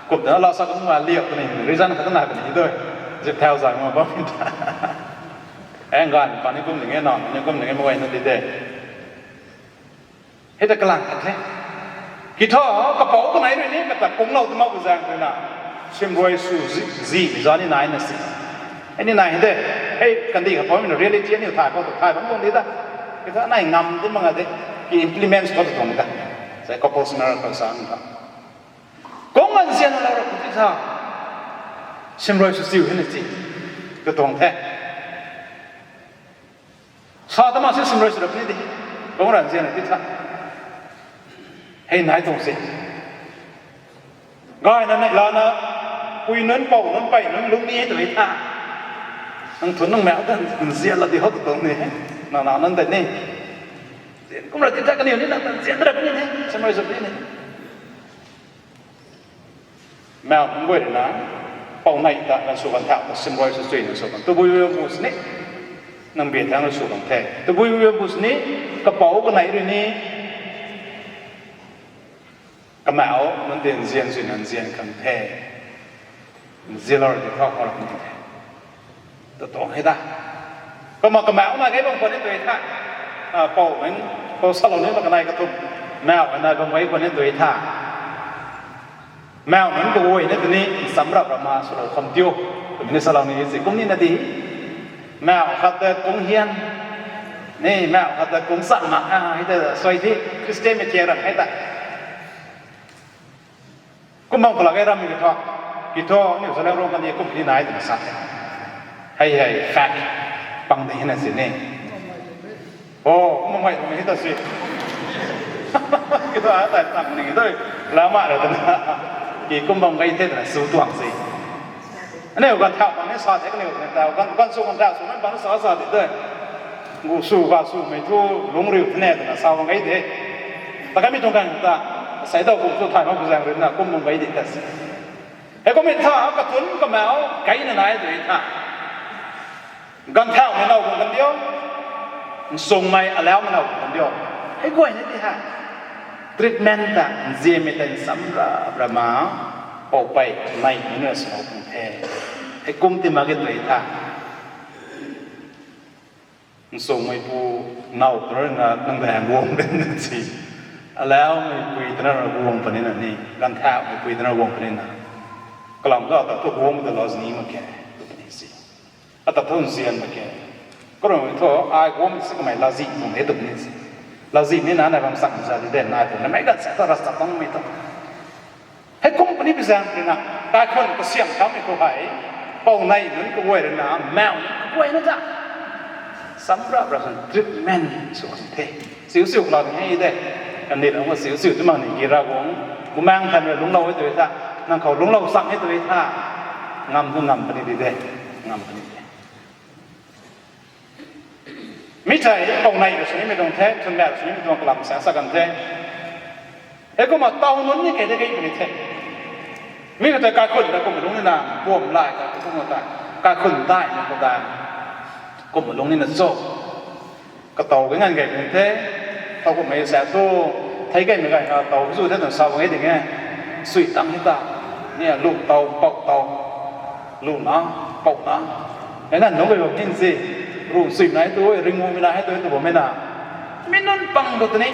Kumna lou sa kumna liak puni, reason khat nai puni dui. Zip thau zang ma bammei ta. Ang gan pa ni kum ning e, na ni kum ning e, mei na di de. Hei ta kalang khat the. Ki thu, kapou kanei rui ni, kata kung lou tu mak bu zaeng rui na. Simrui sw zi, zi, mi za ni nai na si. Hei ni nai hei de. Hei kandih kapou mi na reality aniu thay khou tu thay bam tuang di da. Ki thu nai ngam di mak nga de. Ki implement khou tu tuang da. Sai couples miracle sa ni ta. Kung nzian lou ra ti tha. Simrui sw siu hei na si. Tu tuang the. Sa ta ma si simrui sw ra puni di. Kung ra nzian ti tha. Hei nai tuang si. Gayna neihlana, pui nunc, pou nunc, pei nunc lungc ni tu tha. Nang thun nang mau ta nzian la di ho tu tuang ni. Na na nunc ta ni. Nzian kum ra ti tha, kaniw ni nang ta nzian ra puni ni. Simrui sw puni ni. Mau nunc guay rui na, pou nei ta, ganv sw ganv thau ta, simrui sw chuy na sw kan. Tabui bui bu sini, nang bia thang na sw kan the. Tabui bui bu sini, kapou kanei rui ni, kamau nunc ta nzian sw na nzian kan the. Nzian lou ra di khou khou ra kan the. Tu tuang hei ta. Kumna kamau na kei bam khwan ni tu tha. Pou nunc, pou salou ni ma kanei kathumh. Mau na bam kei khwan ni tu tha. Mau nunc kaguayna tini, nsam rap rap ma swlou kham tiu. Twmei ni salou ni si kum ni na di. Mau khat ta kung hian. Ni mau khat ta kung cham mak, hei ta suai thi, Christian mei thiak ram hei ta. Kum bam khou la kei rammei ki thu. Ki thu, aniu Zeliangrong kani kum ni nai twna sa the. Hei hei, fact. Pang di hei na si ni. O, kum mei tuang hei ta si. Ki thu, a tai tang ni dui. Lama ra twna. Ki kum bam kei the twna sw tuang si. Aniu ganv thau pang ni sa the kaniw ganv thau. Ganv, ganv sw ganv thau sw nunc pang ni sa sa di dui. Gu sw ga swmei thu lungcriu the ne twna sa bam kei de. Ta kamei tuang kan ta. Sai dau kum thu thay mak bu zaeng rui na kum bam kei di ta si. Hei kummei tha, kathun kamau, kei na nai tu tha. Ganv thaumei now guang kan diu. Nsungmei alaumei now guang kan diu. Hei guay na ti ha. Treatment ta, nzianmei ta nsam ra, ra ma, pou pei, nei, nunc na sw kan the. Hei kum ti mak ge tu tha. Nsungmeipu now tw rui na nang daeng guang den si. Alaumeipui twna ra guang puni na ni, ganthaumei pui twna guang puni na. Kalam thu ata thu guang ta lou ni mak khe, tw puni si. Ata thu nzian mak khe. Karummei thu ai guang si kamei lazi guang e tw puni si. Lazi ni na nai bam sang za di den nai pu na mei ganv sa ta ra sa bangmei thu. Hei kum puni pi zaeng rui na, kaikhun kasiam thaumei khou hei, pou nei nunc kaguay rui na, mau nunc kaguayna ta. Nsam ra ra san treatment sw kan the. Siu siu klau ni hei de. Kan ni lang siu siu tu mak ni ki Ravguangc, Bumaengh Nthan rui lungclou e tu tha. Nang khou lungclou chang e tu tha. Ngam tu ngam puni di de. Ngam puni de. Mi thei, pou nei ra sw nimei tuang the, thun mei ra sw nimei tuang kalam sa sa kan the. Hei kumna taw nunc ni kei de kei puni the. Mi khou tei kaikhun ta kumna lungc ni na, buam lai ta kumna ta. Kaikhun daihmei khou ta. Kumna lungc ni na cho. Katow kei nganv kei puni the. Taw kummei sa thu, thei keymei gay na taw zu the twna sa bang e ding e. Sui tang hei ta. Ni a lu taw, pou taw. Lu na, pou na. Hei na nunc kei bam hin si. Ru sui nai tu, ringu mei na hei tu, tu bammei na. Mi nunc pang tu tini.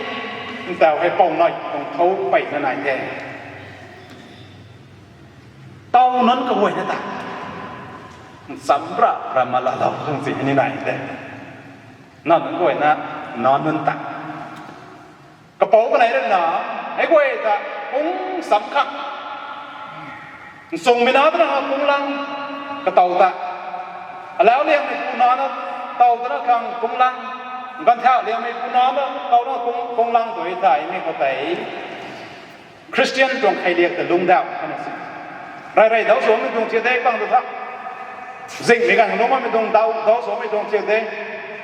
Ntaw hei pou nai, tuang thou pey na nai the. Taw nunc kaguayna ta. Nsam ra, ra ma laalou khang si hei ni nai the. Nac nunc guayna, nac nunc ta. Kapou kanei rui na, hei guay ta, kung sam khang. Nsungmei na twna kung lang, katow ta. Alau liangmeipu na na, tow twna khang kung lang. Ganvthau liangmeipu na na, tow na kung, kung lang tu e thei, mi khou tei. Khristian tuang kheiliak ta lungcdauh kha na si. Rey rey dauc swmei tuang thiak de bang tu tha. Zinghmei ganv lungc bammei tuang dauc, dauc swmei tuang thiak de.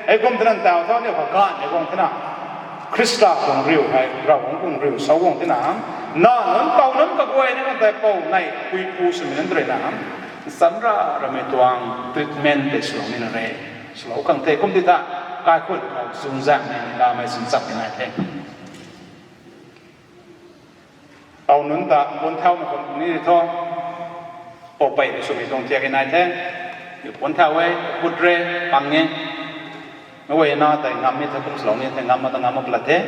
Hei kum twna ntaw tho, aniu khou ganhmei guang twna. Khrista tuang riu hei, Ravguangc tuang riu sa guang twna. Nac nunc, tow nunc kaguay ni kan tei pou nei, puipu swmei nunc rui na. Nsam ra, ramei tuang treatment tei swlou ni na re. Swlou khang the kum ti tha. kaikhun khou chunzaenghmei ni lamei sin chap ni nai the. Tau nunc ta puan thaumei khou ni thu, poupei swmei tuang thiak e nai the. Puan thau e, put re, pang e. Meic guayna tei ngam ni the, kum swlou ni the, ngam ma ta ngam ma plat the.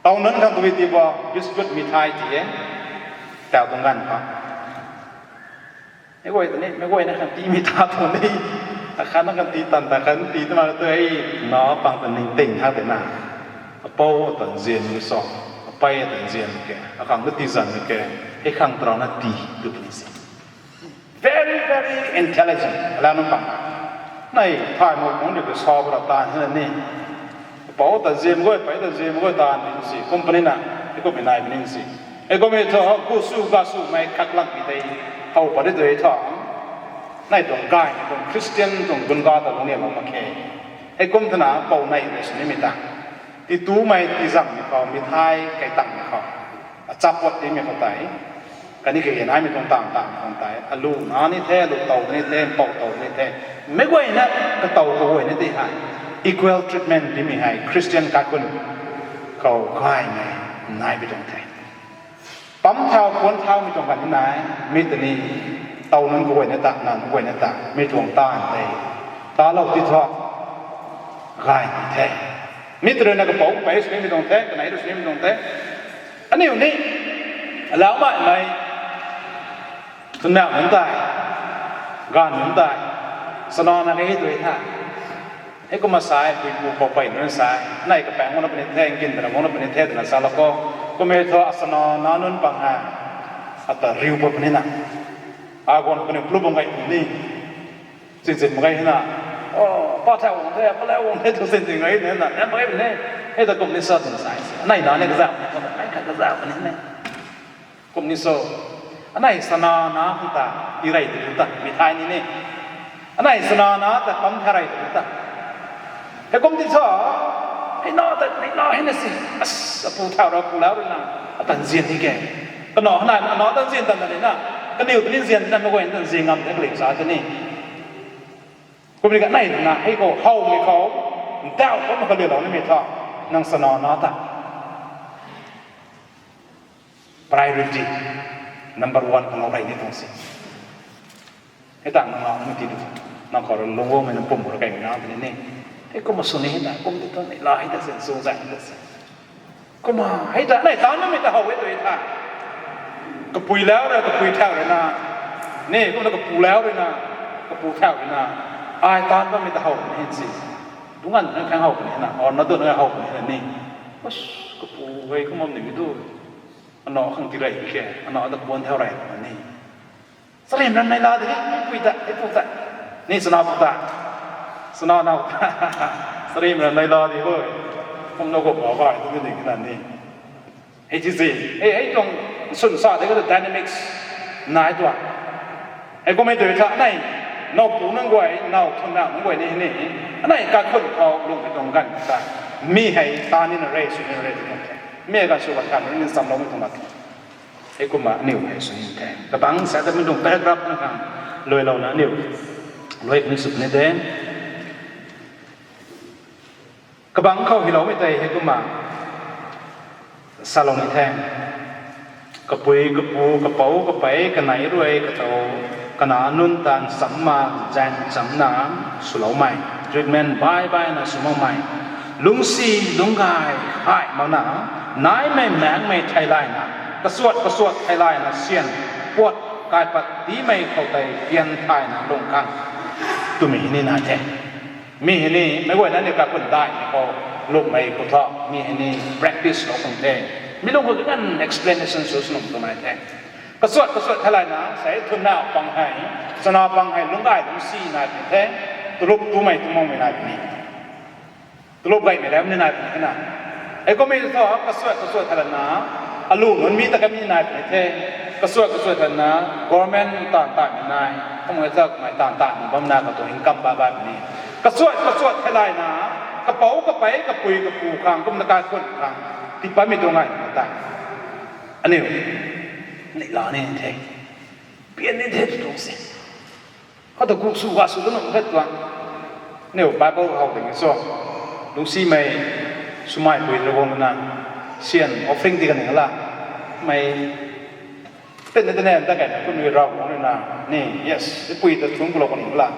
Tau nunc khang tui ti bo, biscuit, mithai ti e. Tau tuang ganv kha. Meic guay ta ni, meic guayna khang ti mi ta tuang ni. Akhatna khang ti tan ta khan ti twna tu ei, na pang ta ning ting ha te na. Apou ta nzian mi so, apei ta nzian ke, akhang ta ti zan mi ke, hei khang tarana ti tu puni si. Very, very intelligent. Ala nunc pang. Nai, thay mo kung ni ke sa bra ta ni ni. Apou ta nzian guay, apei ta nzian guay ta ni si. Company na, e company nai ni si. E company thu, ku su, ga su, mei khat lang mi tei. How pa de tei thu. Nai tuang gay, tuang Christian, tuang gun ga ta lung ni ma ma khe. Hei kum thana, pou nai de sini mi ta. Ti tumei, ti zam mi khou, mithai, kai tang mi khou. Achapot ti mi khou tei. Kani kage nai mi tuang tang tang mi tuang tei. Alu na ni the, alu tau ni the, pou tau ni the. Meic guayna, ka tau ka guay ni ti hei. Equal treatment ti mi hei, Christian kaikhun khou gaymei, nai mi tuang the. Pam thau, puan thau mi tuang kan ni nai, mi ta ni, tau nunc ka guay ni ta, na nunc guay ni ta, mi tuang ta tei. Ta lou ti thu, gay ni the. Mi ta rui na kapou, pei sini mi tuang the, kanei rui sini mi tuang the. Aniu ni, alau mai mei, tunau nunc tei, ganv nunc tei, sana na kei tui tha. Hei kumna sai, pui pu khou pei nunc sai, nai kapaeng guangna puni the, ngin tana guangna puni the, twna sa la khou. Kum e thu asana na nunc pang ha, ata riu pa puni na. A guang puni plu bang gay puni. Chin chin mak gay na. O, pa thau guang the, pa lau guang the, tu chin chin gay na, na mak gay puni. Hei ta kum ni sa twna sai. Nai na ni kazauh, nai khat kazauh puni ne. Kum ni so, anei sana na hang ta, ti rey tu ta, mithai ni ni. Anei sana na ta pam tha rey tu ta. Hei kum ti so, hei na ta, hei na hei na si, as, apu thau ra, pu lau rui na, atan zian ni ke. Kano hana, ano atan zian tan ni na, kaniw tu ni zian na, meic guay tan zian ngam de, kling sa ta ni. Kum ni ka nai na, hei khou, how mi khou, ndau khou na ka le lou ni mi tha, nang sana na ta. Priority number one khou lou rey ni tuang si. Hei ta nang na ni ti du. Nang khou rui lung guangmei nang pum khou rui kaimei na ti ni. Hei kum sw ni hei ta, kum ti tuang ni la hei ta sin, sw zai hei ta sin. Kumna, hei ta, nai taanv bammei ta how e tu e tha. Kapui lau rui, kapui thau rui na. Ni, kumna kapu lau rui na. Kapu thau rui na. Ai taanv bammei ta how ni si. Dungan na khang how ni na. Or na dun na how ni na ni. Bas, kapu hei kumna ni mi tu. Ano khang ti rey khe. Ano ta puan thau rey na ni. Sarim ram nai la di, pui ta, e pu ta. Ni sana pu ta. Sana nau ta. Sarim ram nai la di hoi. Kum na kum na bai, tu ni na ni. Hei ti zi. Hei, hei tuang sun sa de ka dynamics nai tua. Hei kum hei tu tha nai. Nau pu nang guay, nau thun nau nang guay ni ni. Nai kaikhun khou lung hei tuang ganv ta. Mi hei ta ni na rey, sw ni na rey tu tuang the. Mi hei ganv sw ka tha ni ni sam lou mi tuang mak. Hei kumna aniu hei sw ni the. Kabang sa ta mi tuang paragraph na khang. Luai lou na aniu. Luai ni sw ni the. Kabang khou hi lou mi tei hei kumna salou ni the. Kapui, kapu, kapou, kapei, kanei rui, katau, kana nunc tan samna, zaeng chamna, swloumei, treatment bai baina swloumei, lungcsi, lungcgay, hai makna, naimei, maengmei theilayna, kasuat, kasuat theilayna, syan, puat, kaipat tiimei khou tei pian thayna lung khang twmei hei ni nai the. Mi hei ni, meic guayna ni kaikhun daihmei khou, lungmei khou thu, mi hei ni practice lou khang the. Mi lung khou kan explanation sw sw nung tu nai the. Kasuat, kasuat theilayna, sei thunna pang hei, sana pang hei, lungcgay lungcsi nai puni the, talup tumei tumangmei nai puni. Talup gaymei ram ni nai puni na. Hei kummei thu, kasuat, kasuat theilayna, alu nunc mi ta kamei nai puni the. Kasuat, kasuat theilayna, government taanv taanvmei nai, kumna zak mei taanv taanvmei bam na katuang income ba ba puni. Kasuat, kasuat theilayna, kapou, kapei, kapui, kapu khang, kumna kaikhun khang, tiipatmei tuang ngai ta. Aniu, neihla ni the. Pian ni the tu tuang se. Khou ta kuk sw ga sw tu nung khat tuang. Aniu Bible khou ding cho, lungcsimei swmei pui rui guang lana, syan offering ti kaning la, mei, tena tena ta kai na kumei Ravguangc rui na, ni, yes, ipui ta thungc kulou kaning la,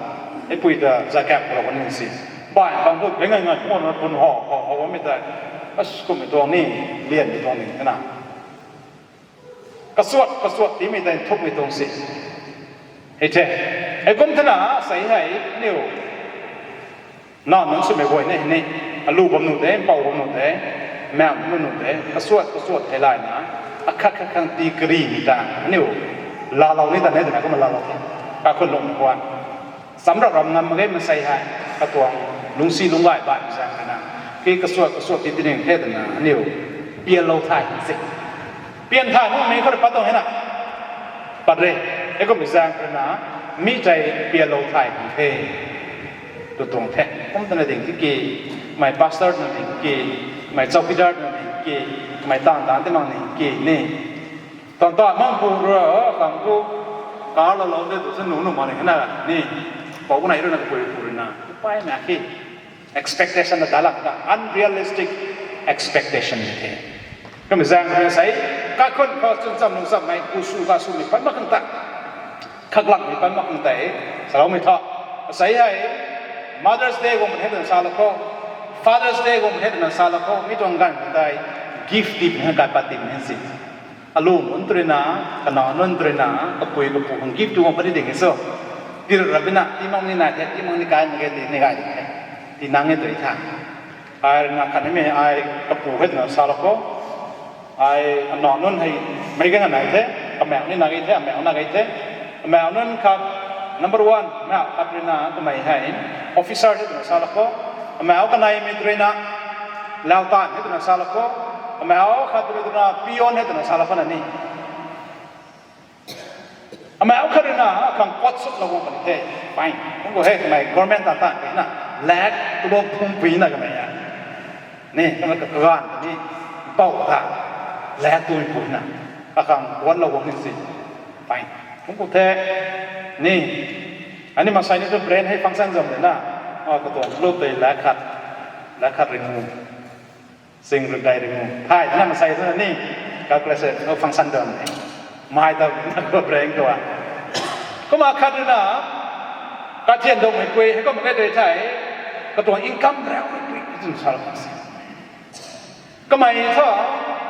ipui ta zakap kulou kaning si. Bai bang tu, bengai ngai, pun, pun ho, ho, ho, mi ta, as, kummei tuang ni, lianmei tuang ni, na. Kasuat, kasuat tiimei tei nthukmei tuang si. Hei the. Hei kum thena, sei hei, aniu. Na nunc swmei guay ni, ni. Alu bam nu de, mpau bam nu de, mauh bam nu de, kasuat, kasuat hei layna. Akhat khat khang tii karimei ta, aniu. Laalou ni ta ne, twna kumna laalou the. Kakhun lung khwan. Samc rap ram ngam mak ge masei hei, katuang lungcsi lungcgay baihmei zaeng rui na, ki kasuat kasuat ti tining the twna aniu pianlou thay se. Pian thay makmei khou rui pat tuang hei na. Pat re, hei kummei zaeng rui na, mi tei pianlou thay kan the. Tu tuang the. Kum twna ding tiki, mei pastor na ding ki, mei chowkidar na ding ki, mei taanv taanv ti mak ni ki ni. Taanv taanv mak pu rui, khang ku, kar lou lou de tu sa nu nu mak ni na, ni. Pou kanei rui na kapui pu rui na. Pai na ki. Expectation na dalak ta, unrealistic expectation ni the. Kummei zaeng rui sei, kakhun khou chwn cham lung chammei, ku sw ka swmei pat mak khang ta. Khaklangmei pat mak khang tei, saloumei tho. Sei hei, Mother's Day guang he twna salou khou, Father's Day guang he twna salou khou, mi tuang ganv khang tei, gift ti puni hei kai pat ti puni si. Alu nunc tw rui na, kanac nunc tw rui na, kapui kapu khang gift tu guang pat ti ding e so. Tir rap na, ti mak ni nai the, ti mak ni kai mak ge ti ni gay ding the. Ti nang e tw tha. Ai rui na khatnimei ai kapu he twna salou khou. Ai anac nunc hei meic ganv nai the, kamauh ni na gei the, amauh na gei the. Amauh nunc khat, number one, mauh khat rui na kamei hei officer the twna salou khou. Amauh kaneimei tw rui na, lautan he twna salou khou. Amauh khat rui twna peon he twna salou khou na ni. Amauh khat rui na, akhang pot suk lou guang puni the. Fine. Kum khou hei kamei government tan tan puni na, lak tulop phungpui na kamei a. Ni, kamei kaganv ni, mpau ta, lak tuipui na, akhang kuanlou guang ni si. Fine. Kum khou the, ni, ani masei ni tu brain hei function zam de na, a, katuang tulop tei lak khat, lak khat ringu. Sing rui kai ringu. Thay, na masei tu na ni, calculation, no function dan ni. Mei ta, na ko brain tu a. Kumna khat rui na, kathian dungmeipui, hei kum khe tei thei, katuang income rau meipui, kachun sal khang si. Kamei thu,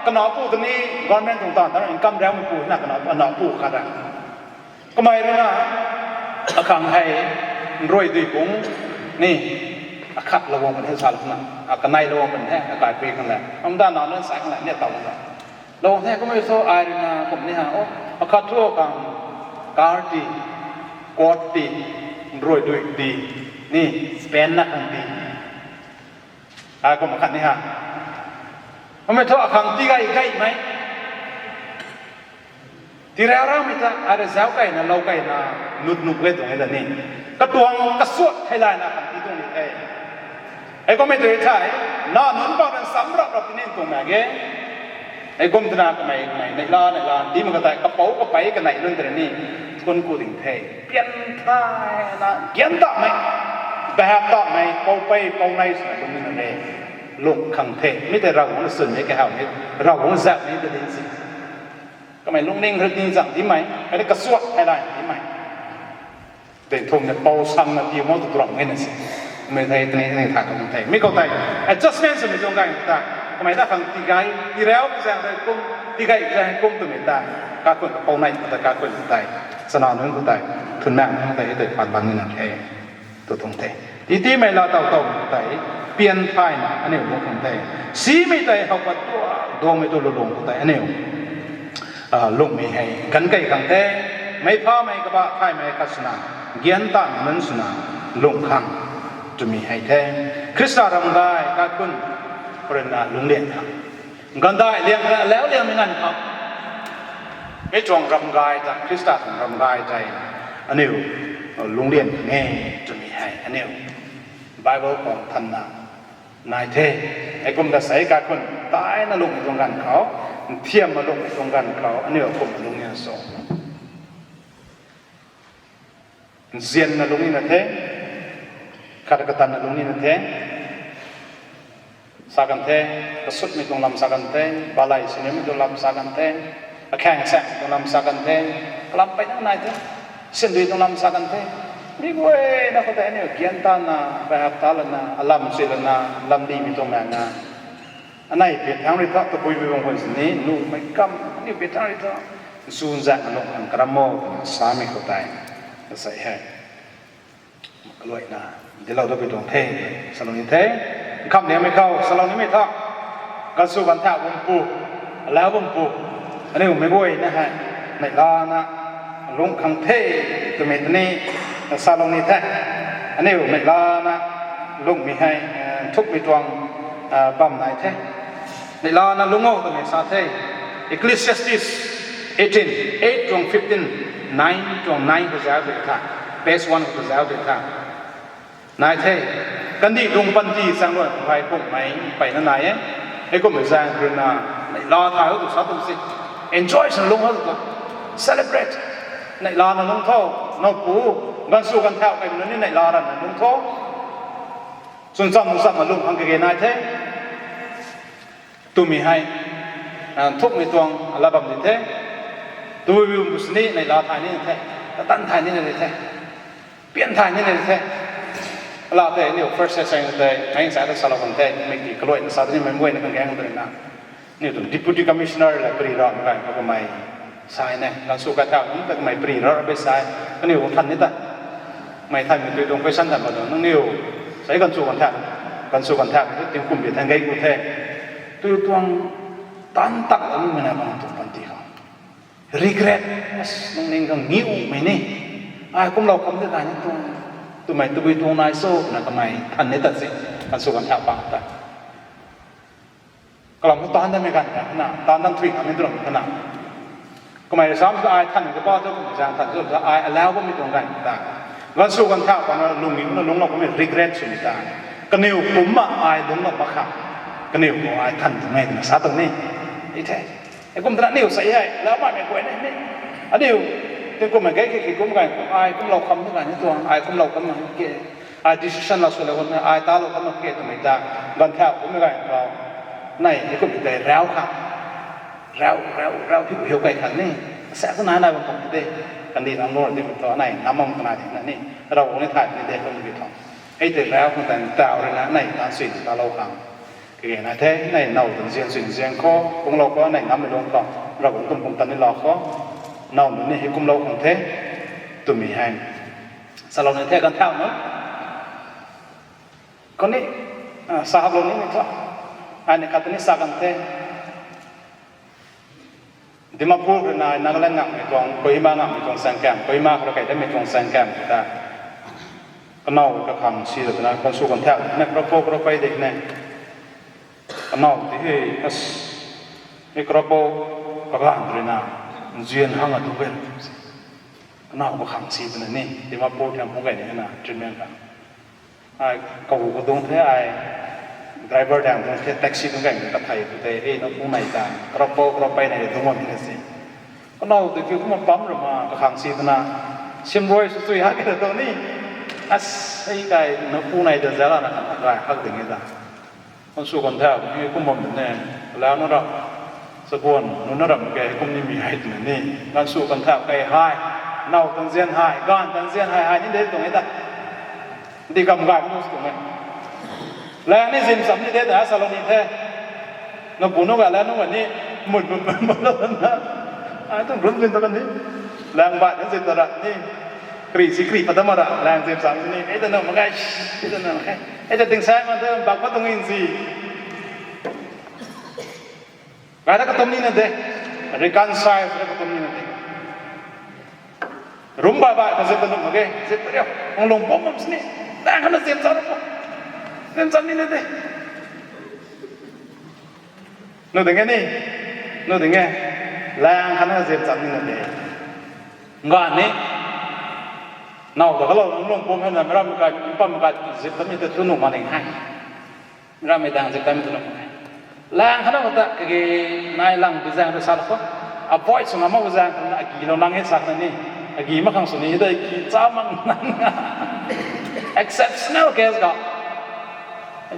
kanac pu tu ni, government tuang taanv ta income rau meipui, na kanac, kanac pu khat a. Kamei rui na, akhang hei, nrui dui pung, ni, akhat lou guang puni he salou na, akanei lou guang puni he, akaipui khang le. Amda na nunc sai khang le, ni taw le. Lou guang the, kamei thu ai rui na, kum ni ha, o, akhat thu akhang, car ti, coat ti, nrui dui ti, ni, pen na khang ti. Ai kum akhat ni ha. Kamei thu akhang tigay gaymei. Tirau raumei ta, ai rui zauc kayna, lou kayna, nut nup ge tuang e ta ni. Katuang kasuat theilayna khang ti tuang ni the. Hei kummei tu thei, na nunc bang rui samc rap rap ti ni tuang na ge. Hei kum twna kamei, kamei, neihla, neihla, ti mak ka tei, kapou, kapei, kanei nunc tei ni, kun ku ding the. Pian thayna, gan tamei, bahap tamei, poupei, pounei swna lung na re. Lung khang the. Mi tei Ravguangc na swnmei kahaw ni, Ravguangc zak ni ta ding si. Kamei lungning rui tingzang tiimei, khatni kasuat theilayna tiimei. Dei thumna pou sangna tii mo tu turam nge na si. Mei thei tini ni tha kum the. Mi khou tei adjustment swmei tuang gay ta. Kamei ta khang tigay, tirau zaeng tei kum, tigay zaeng kum twmei ta. Kakhun kapounei ta kakhun tei. Chana nunc khou tei, thunmang nunc tei, tei pat bang ni na the. Tu tuang the. Titimei la taw taw tei, pian thayna aniu lung khang the. Simei tei how pat tua, duangmei tu lulung khou tei aniu lungmei hei ganv kei khang the, meic phamei kabah thaymei khat swna, gan tanv nunc swna, lung khang, twmei hei the. Khrista ram gay kaikhun, khou rui na lungclian khang. Gaanvdaih liang kha, alau liangmei nganv khou, mi tuang ram gay ta, Khrista tuang ram gay tei, aniu lungclian khang e, twmei hei aniu Bible khou thanna nai the. Heikum ta sei kaikhun taina lungmei tuang ganv khou, nthiamna lungmei tuang ganv khou aniu kumna lungclian so, nzianna lungc nina the. Khat katanna lung nina the. Sa kan the, kasutmei tuang lam sa kan the, balai sinimei tuang lam sa kan the, akhaeng saengmei tuang lam sa kan the, kalam peyna nai the, sindui tuang lam sa kan the. Mi guayna khou tei aniu gyan tana, bai hap ta lana, alam sui lana, lam dimei tuang maengna. Anei pit thang rui tha, tabui bui bang khwan sini, nuhmei kam, aniu pit thang rui tha, zun zaeng alung khang karam mo, twna samei khou tei, kasei hei. Kaluaina, dilou da pui tuang the, salou ni the. Kham niamei khou, salou nimei tha. Gansu ganthau bumpu, alau bumpu. Aniu mei guayna hei, neihlana, lung khang the, twmei tini, salou ni the. Aniu neihlana, lungmei hei, eh, thukmei tuang, ah, bam nai the. Neihlana lung o twmei sa the. Ecclesiastes eighteen, eight tuang fifteen, nine tuang nine khou zauc de tha. Verse one khou zauc de tha. Nai the, kandih tuang panty chaeng luan khou hei kummei peyna nai e. Hei kummei zaeng ruina, neihla thay o tw sa tw si. Enjoy swna lung o tw. Celebrate. Neihlana lung tho, nowpu, gansu ganthau kaimei nunc ni neihla ranna lung tho. Chwn cham cham na lung khang kage nai the. Twmei hei, ah, thukmei tuang ala bam di the. Tabui bum sini neihla thay nina the. Katan thay nina di the. Pian thay nina di the. Ala tei aniu First Thessalonians tei, hei sa ta salou kan the, mei ki kaluaina sa ta ni mei guayna khang gang twna. Aniu tuang Deputy Commissioner la pari ra mei kai khou kamei sai ne, gansu ganthau nunc ta kamei pari ra ra be sai, kaniw khang than ni ta. Mei thanmei tui tuang question than khou nangniw, sai gansu ganthau, gansu ganthau, tingkum bi than gei ku the. Tui tuang tan tak ta nimei na bam tuang panty khou. Regret, nungning khang ngiumei ni. Ai kumlou kham de kai ni tuang, twmei tabui tuang nai so, na kamei than ni ta se, gansu ganthau pa ta. Kalam taanv datmei ganv ta na, taanv dat thuy khang ni tu ram khana. Kamei rui sam ta ai than kapa tu, kamei zaeng than tu ta ai allow bammei tuang ganv ta. Gansu ganthau pana lungning na lungclou kamei regret swmei ta. Kaniw kumna ai lungclou mak khang. Kaniw khou ai than twmei twna sa tuang ni. I the. Hei kum twna aniu sa hei, lau baihmei guay ni ni. Aniu, tingkum mei gei khe ki kum ganv, ai kumlou kham ni ganv ni tuang, ai kumlou kham ni ke. Ai decision la sw le khou, ai talou kham ni ke twmei ta, ganthau kummei ganv khou. Nai, hei kummei tei rau khang. Rau, rau, rau, hiu, hiu kai khang ni. Sa khou nai nai bam khang ni de. Kandih nam lou di tho, nai, nam mam khana di na ni. Rau ni thay ni de kum di tho. Hei tei rau khang tei tau rui na, nai, tan sui talou khang. Kage nai the, nai now tan zian sui zian khou, kunglou khou, nai ngammei lung khou, Ravguangc kum kum tan ni lou khou, now nunc ni hei kumlou khang the, twmei hei. Salou ni the ganthau nunc. Kani, ah, sa haplou nimei thu. Ai ni khat ni sa kan the. Dimapur rui na Nagaland ngammei tuang, Kohima ngammei tuang saengkam, Kohima khou rui kai datmei tuang saengkam ta. Kanow kakhang si rui na, gansu ganthau, na kropou kropei de ne. Kanow ti hei, as, hei kropou, kaganv rui na, nzian hang a tu ben. Kanow kakhang si twna ni, Dimapur thiam phung kai ni na, treatment kan. Ai, kahu kadung the ai, driver dang dung the, taxi dung kai ni kathei tu tei, hei, nowpu nai ta, kropou, kropei nai dung bam ni na si. Kanow tei kiu kumna pam rui ma, kakhang si twna, simrui sw chui hak e ta tuang ni, as, hei kai, nowpu nai ta zala na, kai hak ding e ta. Gansu ganthau, hei kum bam de ne, lau na ra, chabuan, nu na ram ke, hei kum nimei hei twna ni, gansu ganthau kai hei, now tan zian hei, ganv tan zian hei, hei ni de tuang e ta. Di kam gay mu tuang e. Lang ni zim cham ni de ta, salou ni the. Nowpu nu ga la nu ga ni, mut mut mut mut lou na. Ai tuang rum zin ta kan ni. Lang bai na zin ta ra ni. Kri si kri pat ta ma ra, lang zim cham ni. Ei ta na ma gay, ei ta na ma gay. Ei ta ting sai ma ta, bak pat tuang in si. Gay ta katum ni na de. Reconcile ta katum ni na de. Rum bai bai kazip ta nuh mak ge, zip ta riu. Ang lung bom bam sini. Lang khana zip cham ru. Zip cham ni na de. Nu ding e ni. Nu ding e. Lang khana zip cham ni na de. Nga ni. Now ta kalou nung lung bom hei na, meiram kai, mpam kai, zip ta mi ta tu nuh ma ning hei. Ramei dang zip ta mi tu nuh mak e. Lang khana ta kage nai lang bi zaeng rui sa lou khou. Avoid sw ngam mak bi zaeng khou na agi lou nang e sa khana ni. Agi mak khang sw ni, hei ta agi cha mak nang. Exceptional case ga.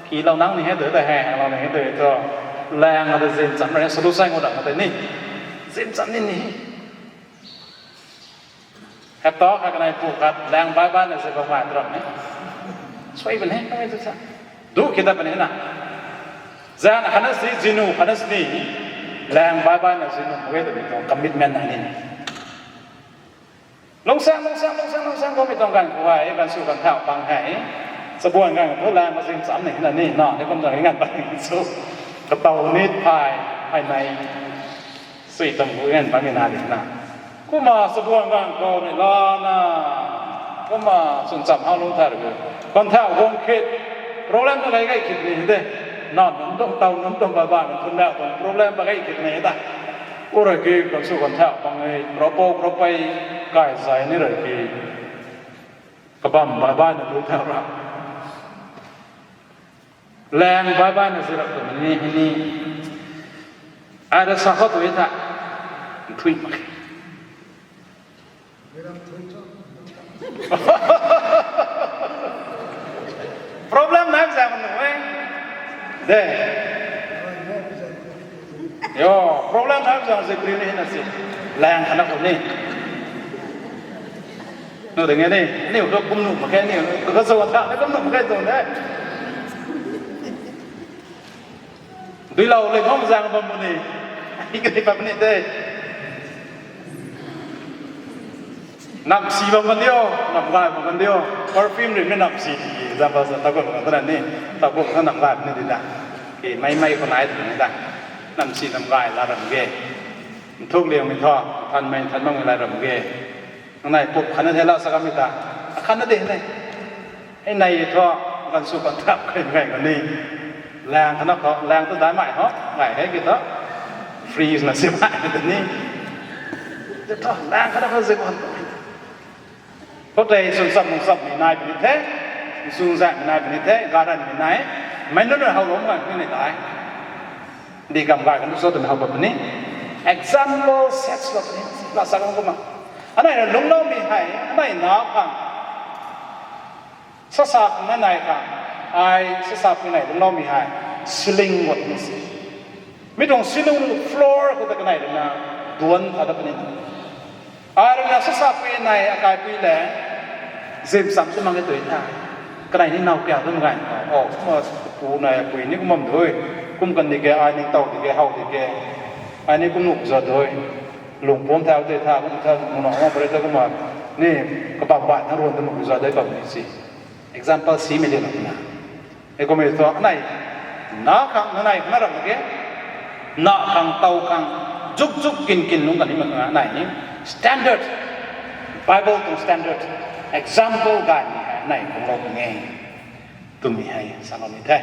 Kilou nang ni hei tu tei hei, lou ni hei tu thu. Laeng na ta zim cham rui solution ngou dang na tei ni. Zim cham ni ni. Hei tu, hei kanei pu khat, laeng bai bai na zim bam ngai tu ram ni. Suai ban hei, kamei tu sa. Du ki ta ban hei na. Zan khat na si, zinu khat na si ni. Laeng bai bai na zinu, mei tu ni tuang commitment na ni. Lungsaeng, lungsaeng, lungsaeng, lungsaeng, kou mi tuang ganv khou hei, ganv sw ganv thau pang hei. Chabuan ganv khou laeng ma zim cham ni na ni, na, ni kum tuang ganv pang sw. Katow ni phay, phay nei. Sui tuang gu ganv pang ni na di na. Kumna chabuan ganv khou ni la na. Kumna chwn cham hau lung thar gu. Ganv thau guang khit. Problem na gai gai khit ni de. Na nunc tuang taw, nunc tuang bai bai, nunc tuang nau tuang problem pa gai khit ni da. Ura ki, ganv sw ganv thau pang e, ropou, ropei, kai zay ni rui ki. Kabam bai bai na lu thau ra. Laeng bai bai na zirap tu ni, ni. Ai da sa khou tu tha. Thui mak. Problem nai zang nu e. De. Yo, problem nai zang zi kri ni na si. Laeng khat na khou ni. Nu de nge ni, ni u tu kum nu mak khe ni, ka zo tha, ni kum nu mak khe tuang de. Duilou le khou zang bam mu ni. I ka ni bam ni de. Nam si bam kan dio, nam gay bam kan dio. Perfume rui mi nam si di, example sa, tabuk kan tana ni, tabuk kan nam gay ni di da. Ki mei mei khou nai tu ni da. Nam si nam gay la ram ge. Nthuk liang mi thu, than mei than mang la ram ge. Nang nai pup khatna the la sa kamei ta. Akhatna de ne. Hei nai thu, ganv sw ganv thau kai ngai kani. Laeng khatna khou, laeng tu daimei ho, ngai hei ki thu. Free na si mai ta ni. Te thu, laeng khatna khou zi guan tu. Khoutei swn cham mung cham mi nai puni the. Swn zan mi nai puni the, garan mi nai. Mei nunc rui how lou ngai puni ni dai. Di kam gay kan sw tu mi how bam puni. Example sets lou puni. La sa kan kumna. Anei na lungcloumei hei, anei na khang. Sasa khang na nai khang. Ai sasa pui nai lungcloumei hei. Ceiling wat ni si. Mi tuang ceiling floor khou ta kanei rui na duan tha ta puni. Ai rui na sasa pui nai akaipui le. Zim cham tu mang e tu tha. Kanei ni nau pia tu gay. O, kumna pu nai pui ni kum bam dui. Kum kan di ke, ai ning taw di ke, how di ke. Ai ni kum nuh za dui. Lung pum thau tei tha, kum thau, kum nuh, kum pare ta kumna. Ni, kabam bai na ruan ta nuh za dui bam ni si. Example simei di na. E kum e thu, anei, na khang, na nai, na ram ge. Na khang, taw khang, zuk zuk kin kin lung kan ni mak na, anei ni. Standard, Bible tuang standard, example gay ni hei, anei khang lou kan e. Twmei hei, sa lou ni the.